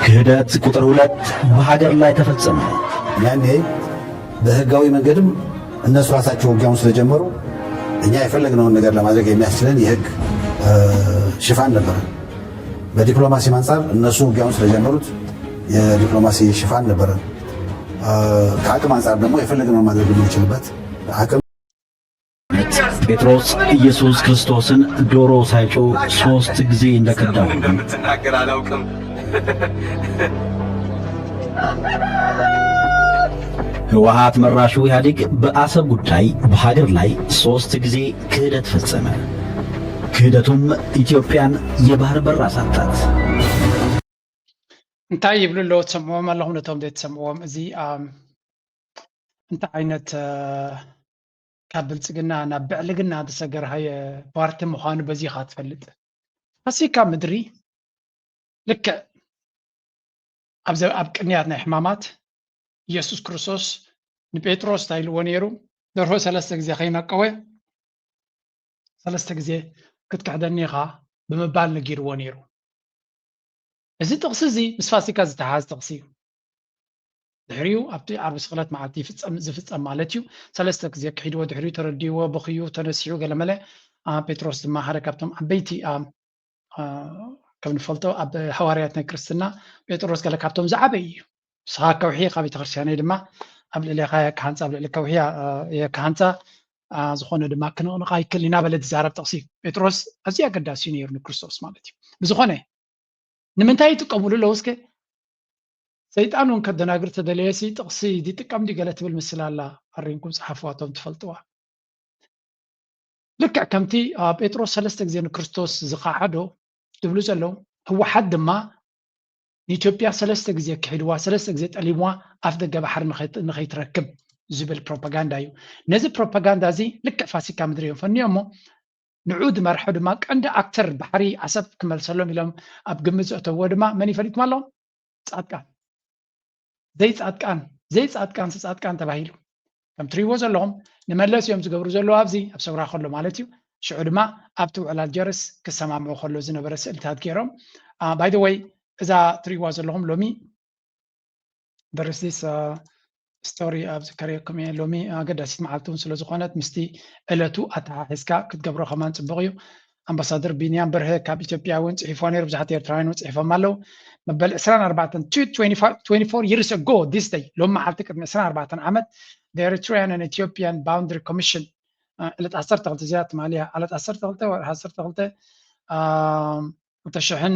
ክህደት ቁጥር ሁለት በሀገር ላይ ተፈጸመ። ያኔ በህጋዊ መንገድም እነሱ ራሳቸው ውጊያውን ስለጀመሩ እኛ የፈለግነውን ነገር ለማድረግ የሚያስችለን የህግ ሽፋን ነበረ። በዲፕሎማሲም አንጻር እነሱ ውጊያውን ስለጀመሩት የዲፕሎማሲ ሽፋን ነበረ። ከአቅም አንጻር ደግሞ የፈለግነውን ማድረግ የምንችልበት አቅም ጴጥሮስ ኢየሱስ ክርስቶስን ዶሮ ሳይጮ ሶስት ጊዜ እንደከዳው እንደምትናገር አላውቅም። ህወሓት መራሹ ኢህአዴግ በአሰብ ጉዳይ በሀገር ላይ ሶስት ጊዜ ክህደት ፈጸመ። ክህደቱም ኢትዮጵያን የባህር በር አሳጣት። እንታይ ይብሉ ኣለዎ ትሰምዕዎም ኣለኹም ነቶም ዘይትሰምዕዎም? እዚ እንታይ ዓይነት ካብ ብልፅግና ናብ ብዕልግና ዝተሰገርሃየ ፓርቲ ምዃኑ በዚ ኢኻ ትፈልጥ። ፋሲካ ምድሪ ልክዕ ኣብ ቅንያት ናይ ሕማማት ኢየሱስ ክርስቶስ ንጴጥሮስ እንታይ ኢልዎ ነይሩ? ደርሆ ሰለስተ ግዜ ከይነቀወ ሰለስተ ግዜ ክትክሕደኒ ኢኻ ብምባል ነጊርዎ ነይሩ። እዚ ጥቕሲ እዚ ምስ ፋሲካ ዝተሓዝ ጥቕሲ እዩ። ድሕሪኡ ኣብቲ ዓርቢ ስቕለት መዓልቲ ዝፍጸም ማለት እዩ። ሰለስተ ግዜ ክሒድዎ ድሕሪኡ ተረዲእዎ በኽዩ ተነሲሑ ገለመለ። ጴጥሮስ ድማ ሓደ ካብቶም ዓበይቲ ከም ንፈልጦ ኣብ ሃዋርያት ናይ ክርስትና ጴጥሮስ ገለ ካብቶም ዝዓበዩ እዩ። ንስኻ ከውሒ ኢኻ ቤተክርስትያነይ ድማ ኣብ ልዕሌኻ እየ ክሃንፃ ኣብ ልዕሊ ከውሒ እየ ክሃንፃ ዝኾነ ድማ ክንቕንቕ ኣይክል እናበለ ዝዛረብ ጥቕሲ እዩ። ጴጥሮስ ኣዝዩ ኣገዳሲ እዩ ነይሩ ንክርስቶስ ማለት እዩ። ብዝኾነ ንምንታይ ይጥቀምሉ ኣለዉ እስከ? ሰይጣን እውን ከደናግር ተደለየሲ ጥቕሲ ይጥቀም ድዩ ገለ ትብል ምስላ ኣላ። ኣሪምኩም ጸሓፍዋ እቶም ትፈልጥዋ። ልክዕ ከምቲ ጴጥሮስ ሰለስተ ግዜ ንክርስቶስ ዝኸሓዶ ዝብሉ ዘለዉ ህወሓት ድማ ንኢትዮጵያ ሰለስተ ግዜ ክሒድዋ ሰለስተ ግዜ ጠሊምዋ ኣፍ ደገ ባሕሪ ንኸይትረክብ ዝብል ፕሮፓጋንዳ እዩ። ነዚ ፕሮፓጋንዳ እዚ ልክዕ ፋሲካ ምድሪ እዮም ፈንዮሞ። ንዑ ዝመርሖ ድማ ቀንዲ ኣክተር ባሕሪ ዓሰብ ክመልሰሎም ኢሎም ኣብ ግምት ዘእተውዎ ድማ መን ይፈሊጥኩም ኣለኹም? ጻድቃን ዘይጻድቃን ዘይጻድቃን ጻድቃን ተባሂሉ ከም ትሪእዎ ዘለኹም ንመለስ እዮም ዝገብሩ ዘለዉ ኣብዚ ኣብ ሰውራ ከሎ ማለት እዩ። ሽዑ ድማ ኣብቲ ውዕል ኣልጀርስ ክሰማምዑ ከሎ ዝነበረ ስእልታት ገይሮም። ባይ ወይ እዛ ትሪእዋ ዘለኹም ሎሚ ደርስ ዲስ ስቶሪ ኣብ ዝከርየኩም እየ። ሎሚ ኣገዳሲት መዓልቲ እውን ስለ ዝኾነት ምስቲ ዕለቱ ኣተሓሒዝካ ክትገብሮ ከማን ፅቡቕ እዩ። ኣምባሳደር ቢንያም በርሀ ካብ ኢትዮጵያ እውን ፅሒፎ ነይሩ። ብዙሓት ኤርትራውያን እውን ፅሒፎም ኣለዉ። መበል ዕስራን ኣርባዕተን twenty-four years ago this day ሎም መዓልቲ ቅድሚ ዕስራን ኣርባዕተን ዓመት the Eritrean and Ethiopian Boundary Commission ዕለት ዓሰርተ ክልተ እዚኣ ትማሊ እያ። ዕለት ዓሰርተ ክልተ ወርሒ ዓሰርተ ክልተ ክልተ ሽሕን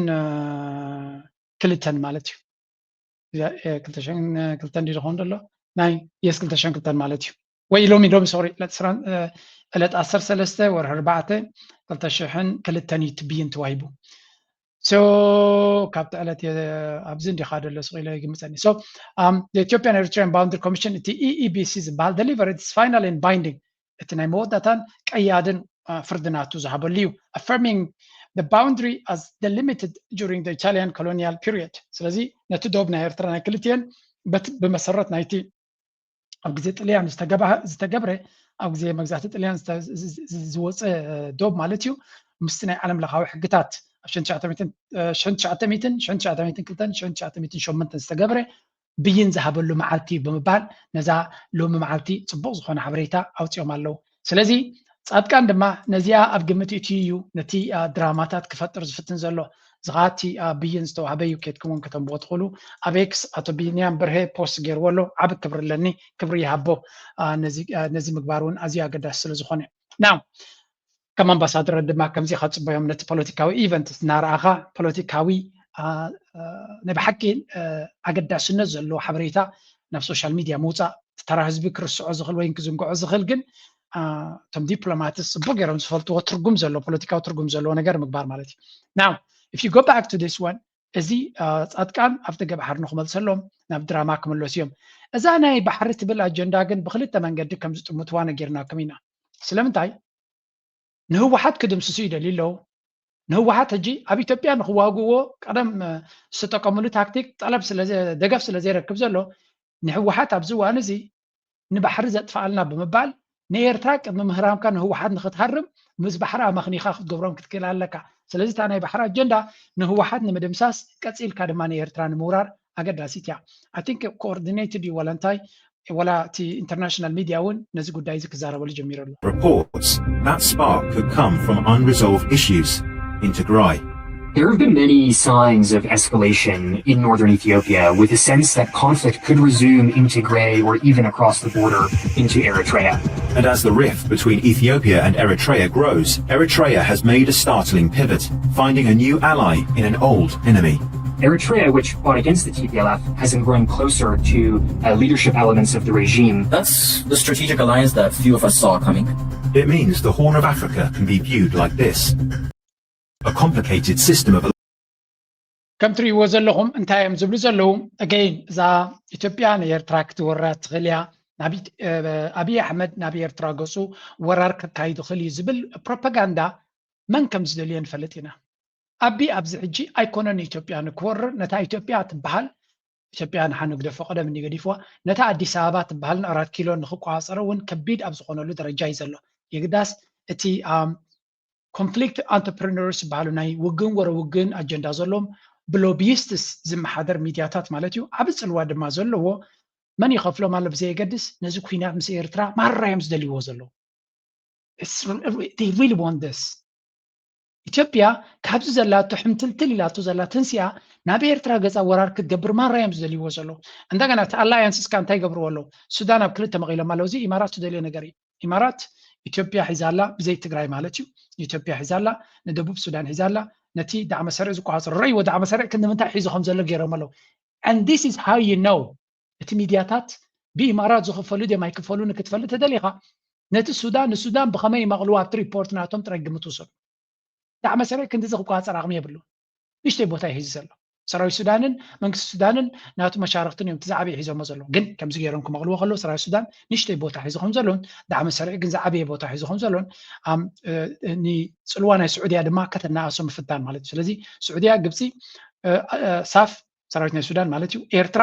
ክልተን ማለት እዩ። ክልተ ሽሕን ክልተን ድዩ ዝኸውን ዘሎ ናይ የስ ክልተ ሽሕን ክልተን ማለት እዩ። ወይ ሎሚ ሎሚ ሶሪ ዕለት ዓሰርተ ሰለስተ ወርሒ ኣርባዕተ ክልተ ሽሕን ክልተን እዩ ትብይን ተዋሂቡ። ሶ ካብቲ ዕለት ኣብዚ እንዲኻ ደሎ ስቕ ኢለ ይግምፀኒ። So Ethiopian Eritrean Boundary Commission እቲ E E B C ዝበሃል delivered its final and binding እቲ ናይ መወዳእታን ቀያድን ፍርዲ ናቱ ዝሃበሉ እዩ። Affirming the boundary as delimited during the Italian colonial period። ስለዚ ነቲ ዶብ ናይ ኤርትራ ናይ ክልቲኤን ብመሰረት ናይቲ ኣብ ግዜ ጥልያን ዝተገብረ ኣብ ግዜ መግዛእቲ ጥልያን ዝወፀ ዶብ ማለት እዩ ምስቲ ናይ ዓለም ለኻዊ ሕግታት ኣብ ሽሕን ትሽዓተ ሚእትን ዝተገብረ ብይን ዝሃበሉ መዓልቲ እዩ ብምባል ነዛ ሎሚ መዓልቲ ፅቡቕ ዝኾነ ሓበሬታ ኣውፂኦም ኣለዉ። ስለዚ ፃድቃን ድማ ነዚኣ ኣብ ግምት እትዩ እዩ ነቲ ድራማታት ክፈጥር ዝፍትን ዘሎ። ዝኻቲ ብይን ዝተዋህበ እዩ። ኬድኩም እውን ከተንብቦ ትኽእሉ። ኣብ ኤክስ ኣቶ ቢንያም በርሀ ፖስት ገይርዎ ኣሎ። ዓቢ ክብሪ ኣለኒ። ክብሪ ይሃቦ። ነዚ ምግባር እውን ኣዝዩ ኣገዳሲ ስለ ዝኾነ ናው ከም ኣምባሳደር ድማ ከምዚ ካብ ፅበዮም ነቲ ፖለቲካዊ ኢቨንት እናረኣኻ ፖለቲካዊ ናይ ብሓቂ ኣገዳስነት ዘለዎ ሓበሬታ ናብ ሶሻል ሚድያ ምውፃእ ተራ ህዝቢ ክርስዖ ዝኽእል ወይ ክዝንግዖ ዝኽእል ግን እቶም ዲፕሎማትስ ፅቡቅ ገይሮም ዝፈልጥዎ ትርጉም ዘለዎ ፖለቲካዊ ትርጉም ዘለዎ ነገር ምግባር ማለት እዩ። Now if you go back to this one እዚ ፃድቃን ኣብ ደገ ባሕሪ ንክመልሰሎም ናብ ድራማ ክምለሱ እዮም። እዛ ናይ ባሕሪ ትብል ኣጀንዳ ግን ብክልተ መንገዲ ከም ዝጥምትዋ ነጊርናኩም ኢና። ስለምንታይ ንህወሓት ክድምስሱ ይደልዩ ኣለዉ። ንህወሓት ሕጂ ኣብ ኢትዮጵያ ንክዋግዎ ቀደም ዝተጠቀምሉ ታክቲክ ጠለብ ደገፍ ስለ ዘይረክብ ዘሎ ንህወሓት ኣብዚ እዋን እዚ ንባሕሪ ዘጥፍኣልና ብምባል ንኤርትራ ቅድሚ ምህራምካ ንህወሓት ንክትሃርም ምስ ባሕሪ ኣመኽኒኻ ክትገብሮም ክትክእል ኣለካ። ስለዚ እታ ናይ ባሕሪ ኣጀንዳ ንህወሓት ንምድምሳስ ቀፂልካ ድማ ንኤርትራ ንምውራር ኣገዳሲት እያ። I think coordinated እዩ ዋላ እንታይ ዋላ እቲ ኢንተርናሽናል ሚድያ እውን ነዚ ጉዳይ እዚ ክዛረበሉ ጀሚሩ ኣሎ። Reports that spark could come from unresolved issues in Tigray. There have been many signs of escalation in northern Ethiopia, with a sense that conflict could resume in Tigray or even across the border into Eritrea. And as the rift between Ethiopia and Eritrea grows, Eritrea has made a startling pivot, finding a new ally in an old enemy. Eritrea, which fought against the T P L F, has been growing closer to uh, leadership elements of the regime. That's the strategic alliance that few of us saw coming. It means the Horn of Africa can be viewed like this. A complicated system of ከም ትርእይዎ ዘለኹም እንታይ እዮም ዝብሉ ዘለዉ? Again እዛ ኢትዮጵያ ንኤርትራ ክትወራ ትኽእል እያ። ኣብይ ኣሕመድ ናብ ኤርትራ ገፁ ወራር ከካይድ ይኽእል እዩ ዝብል ፕሮፓጋንዳ መን ከም ዝደልዮ ንፈልጥ ኢና። ኣቢ ኣብዚ ሕጂ ኣይኮነን ኢትዮጵያ ንክወርር ነታ ኢትዮጵያ ትበሃል ኢትዮጵያ ንሓ ንግደፎ ቀደም እንዲ ገዲፍዋ ነታ ኣዲስ ኣበባ ትበሃል ንኣራት ኪሎ ንክቆፃፀሮ እውን ከቢድ ኣብ ዝኾነሉ ደረጃ እዩ ዘሎ። የግዳስ እቲ ኮንፍሊክት ኣንተርፕረነርስ ዝበሃሉ ናይ ውግን ወረ ውግን ኣጀንዳ ዘለዎም ብሎቢስትስ ዝመሓደር ሚድያታት ማለት እዩ። ዓቢ ፅልዋ ድማ ዘለዎ መን ይኸፍሎም ኣሎ ብዘየገድስ ነዚ ኩናት ምስ ኤርትራ ማራ እዮም ዝደልይዎ ዘለዉ። It's really want this ኢትዮጵያ ካብዚ ዘላቶ ሕምትልትል ኢላቶ ዘላ ተንሲኣ ናብ ኤርትራ ገፃ ወራር ክትገብር ማራ እዮም ዝደልይዎ ዘለዉ። እንደገና እቲ ኣላያንስ እስካ እንታይ ይገብርዎ ኣለዉ? ሱዳን ኣብ ክልተ መቒሎም ኣለዉ። እዚ ኢማራት ዝደልዮ ነገር እዩ። ኢማራት ኢትዮጵያ ሒዛ ኣላ ብዘይ ትግራይ ማለት እዩ። ኢትዮጵያ ሒዛ ኣላ፣ ንደቡብ ሱዳን ሒዛ ኣላ። ነቲ ዳዕመ ሰሪዕ ዝቆፃፀሩ ረእይዎ። ዳዕመ ሰሪዕ ክንዲ ምንታይ ሒዙ ከም ዘሎ ገይሮም ኣለዉ። And this is how you know እቲ ሚድያታት ብኢማራት ዝኽፈሉ ድዮም ኣይክፈሉን ክትፈልጥ ተደሊኻ ነቲ ሱዳን ንሱዳን ብኸመይ ይመቕልዎ ኣብቲ ሪፖርት ናቶም ጥራይ ግምት ውሰዱ። ዳዕመ ሰሪዕ ክንድዚ ክቆፃፀር ዓቕሚ የብሉን። ንእሽተይ ቦታ እዩ ሒዙ ዘሎ። ሰራዊት ሱዳንን መንግስቲ ሱዳንን ናቱ መሻርክትን እዮም እቲ ዝዓበየ ሒዞሞ ዘለዉ። ግን ከምዚ ገይሮም ክመቕልዎ ከለዉ ሰራዊት ሱዳን ንእሽተይ ቦታ ሒዙ ከም ዘለውን ዳዕመ ሰሪዕ ግን ዝዓበየ ቦታ ሒዙ ከም ዘለውን ኣም፣ እ፣ ንፅልዋ ናይ ስዑድያ ድማ ከተናእሶ ምፍታን ማለት እዩ። ስለዚ ስዑድያ፣ ግብፂ፣ እ፣ እ፣ ሳፍ ሰራዊት ናይ ሱዳን ማለት እዩ፣ ኤርትራ፣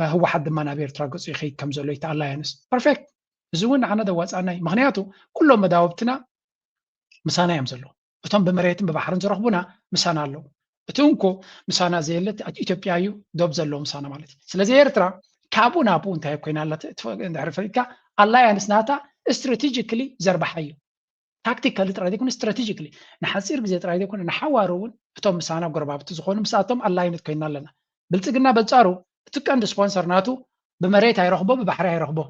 እ፣ ህወሓት ድማ ናብ ኤርትራ ገፁ ይኸይድ ከም ዘሎ እዩ እቲ ኣላያንስ። ፐርፌክት። እዚ እውን ንዓና ዘዋፅኣና እዩ። ምክንያቱ ኩሎም መዳውብትና ምሳና እዮም ዘለዉ። እቶም ብመሬትን ብባሕርን ዝረኽቡና ምሳና ኣለዉ። እቲ እንኮ ምሳና ዘየለ ኢትዮጵያ እዩ ዶብ ዘለዎ ምሳና ማለት እዩ። ስለዚ ኤርትራ ካብኡ ናብኡ እንታይ ኮይና ኣላ ት-፣ ትፈ-፣ እንድሕር ፈሊጥካ ኣላያንስ ናታ ስትራቴጂካሊ ዘርባሓ እዩ። ታክቲካሊ ጥራይ ዘይኮነ ስትራቴጂካሊ ንሓፂር ግዜ ጥራይ ዘይኮነ ንሓዋሩ እውን እቶም ምሳና ጎረባብቲ ዝኾኑ ምስኣቶም ኣላይነት ኮይና ኣለና። ብልፅግና በንፃሩ እቲ ቀንዲ ስፖንሰር ናቱ ብመሬት ኣይረኽቦ ብባሕሪ ኣይረኽቦ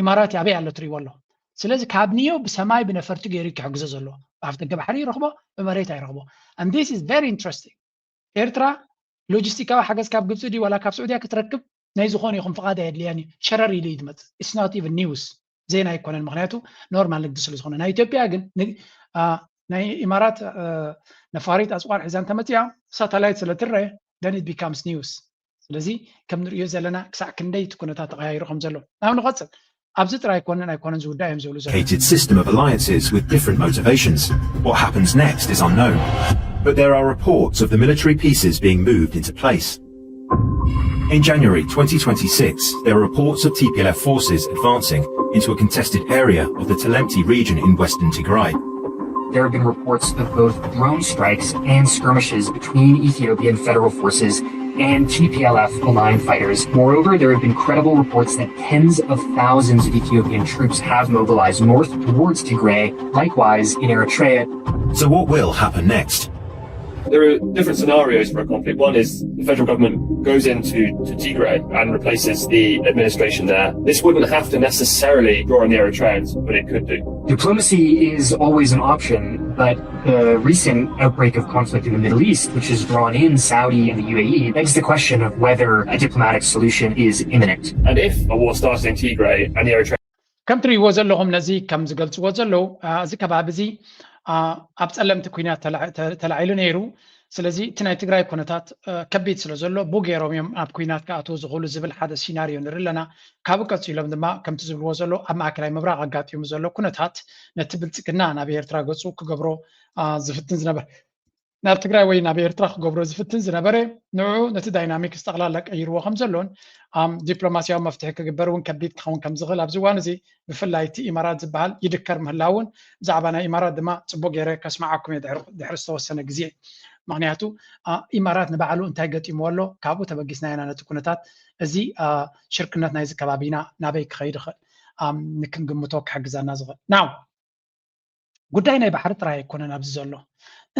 ኢማራት ኣበይ ኣሎ ትሪእዎ ኣለኹም። ስለዚ ካብ ንዮ ብሰማይ ብነፈርቲ ገይሩ ክሕግዞ ዘለዎ ኣፍ ደገ ባሕሪ ይረኽቦ ብመሬት ኣይረኽቦ። And this is very interesting። ኤርትራ ሎጂስቲካዊ ሓገዝ ካብ ግብፂ ድዩ ዋላ ካብ ስዑድያ ክትረክብ ናይ ዝኾነ ይኹን ፍቓድ ኣየድልያን እዩ። ሸረር ኢሉ እዩ ዝመፅእ። It's not even news። ዜና ኣይኮነን። ምክንያቱ ኖርማል ንግዲ ስለ ዝኾነ። ናይ ኢትዮጵያ ግን ን-፣ አ፣ ናይ ኢማራት፣ አ፣ ነፋሪት ኣፅዋር ሒዛ እንተመፅያ ሳተላይት ስለ ትረአ then it becomes news። ስለዚ ከም ንሪኦ ዘለና ክሳዕ ክንደይ እቲ ኩነታት ተቐያይሩ ከም ዘሎ ናብ ንቐፅል። ኣብዚ ጥራይ ኣይኮነን ኣይኮነን ዝውዳእ እዮም ዝብሉ ዘለዉ። complicated system of alliances with different motivations. What happens next is unknown. But there are reports of the military pieces being moved into place. In January twenty twenty-six, there were reports of T P L F forces advancing into a contested area of the Telemti region in western Tigray. There have been reports of both drone strikes and skirmishes between Ethiopian federal forces and T P L F aligned fighters. Moreover, there have been credible reports that tens of thousands of Ethiopian troops have mobilized north towards Tigray, likewise in Eritrea. So what will happen next? There are different scenarios for a conflict. One is the federal government goes into to Tigray and replaces the administration there. This wouldn't have to necessarily draw on the Eritreans, but it could do. Diplomacy is always an option, but the recent outbreak of conflict in the Middle East, which has drawn in Saudi and the U A E, begs the question of whether a diplomatic solution is imminent. And if a war started in Tigray and the Eritreans ከም ትርእይዎ ዘለኹም ነዚ ከም ዝገልፅዎ ዘለዉ፣ አ፣ እዚ ከባቢ እዚ፣ አ፣ ኣብ ፀለምቲ ኩናት ተላ-፣ ተ-፣ ተላዒሉ ነይሩ። ስለዚ እቲ ናይ ትግራይ ኩነታት፣ አ፣ ከቢድ ስለ ዘሎ ብኡ ገይሮም እዮም ኣብ ኩናት ክኣትዉ ዝኽእሉ ዝብል ሓደ ሲናርዮ ንርኢ ኣለና። ካብኡ ቀፂሎም ድማ ከምቲ ዝብልዎ ዘለዉ ኣብ ማእከላይ ምብራቕ ኣጋጢሙ ዘሎ ኩነታት ነቲ ብልፅግና ናብ ኤርትራ ገፁ ክገብሮ፣ አ፣ ዝፍትን ዝነበር ናብ ትግራይ ወይ ናብ ኤርትራ ክገብሮ ዝፍትን ዝነበረ ንዑ ነቲ ዳይናሚክስ ጠቕላላ ቀይርዎ ከም ዘሎን ዲፕሎማስያዊ መፍትሒ ክግበር እውን ከቢድ ክኸውን ከም ዝኽእል ኣብዚ እዋን እዚ ብፍላይ እቲ ኢማራት ዝበሃል ይድከር ምህላውን ብዛዕባ ናይ ኢማራት ድማ ፅቡቅ ገይረ ከስማዓኩም እየ ድሕሪ ዝተወሰነ ግዜ። ምክንያቱ ኢማራት ንባዕሉ እንታይ ገጢምዎ ኣሎ ካብኡ ተበጊስና ኢና ነቲ ኩነታት እዚ ሽርክነት ናይዚ ከባቢና ናበይ ክኸይድ ይኽእል ንክንግምቶ ክሕግዘና ዝኽእል ናው ጉዳይ ናይ ባሕሪ ጥራይ ኣይኮነን ኣብዚ ዘሎ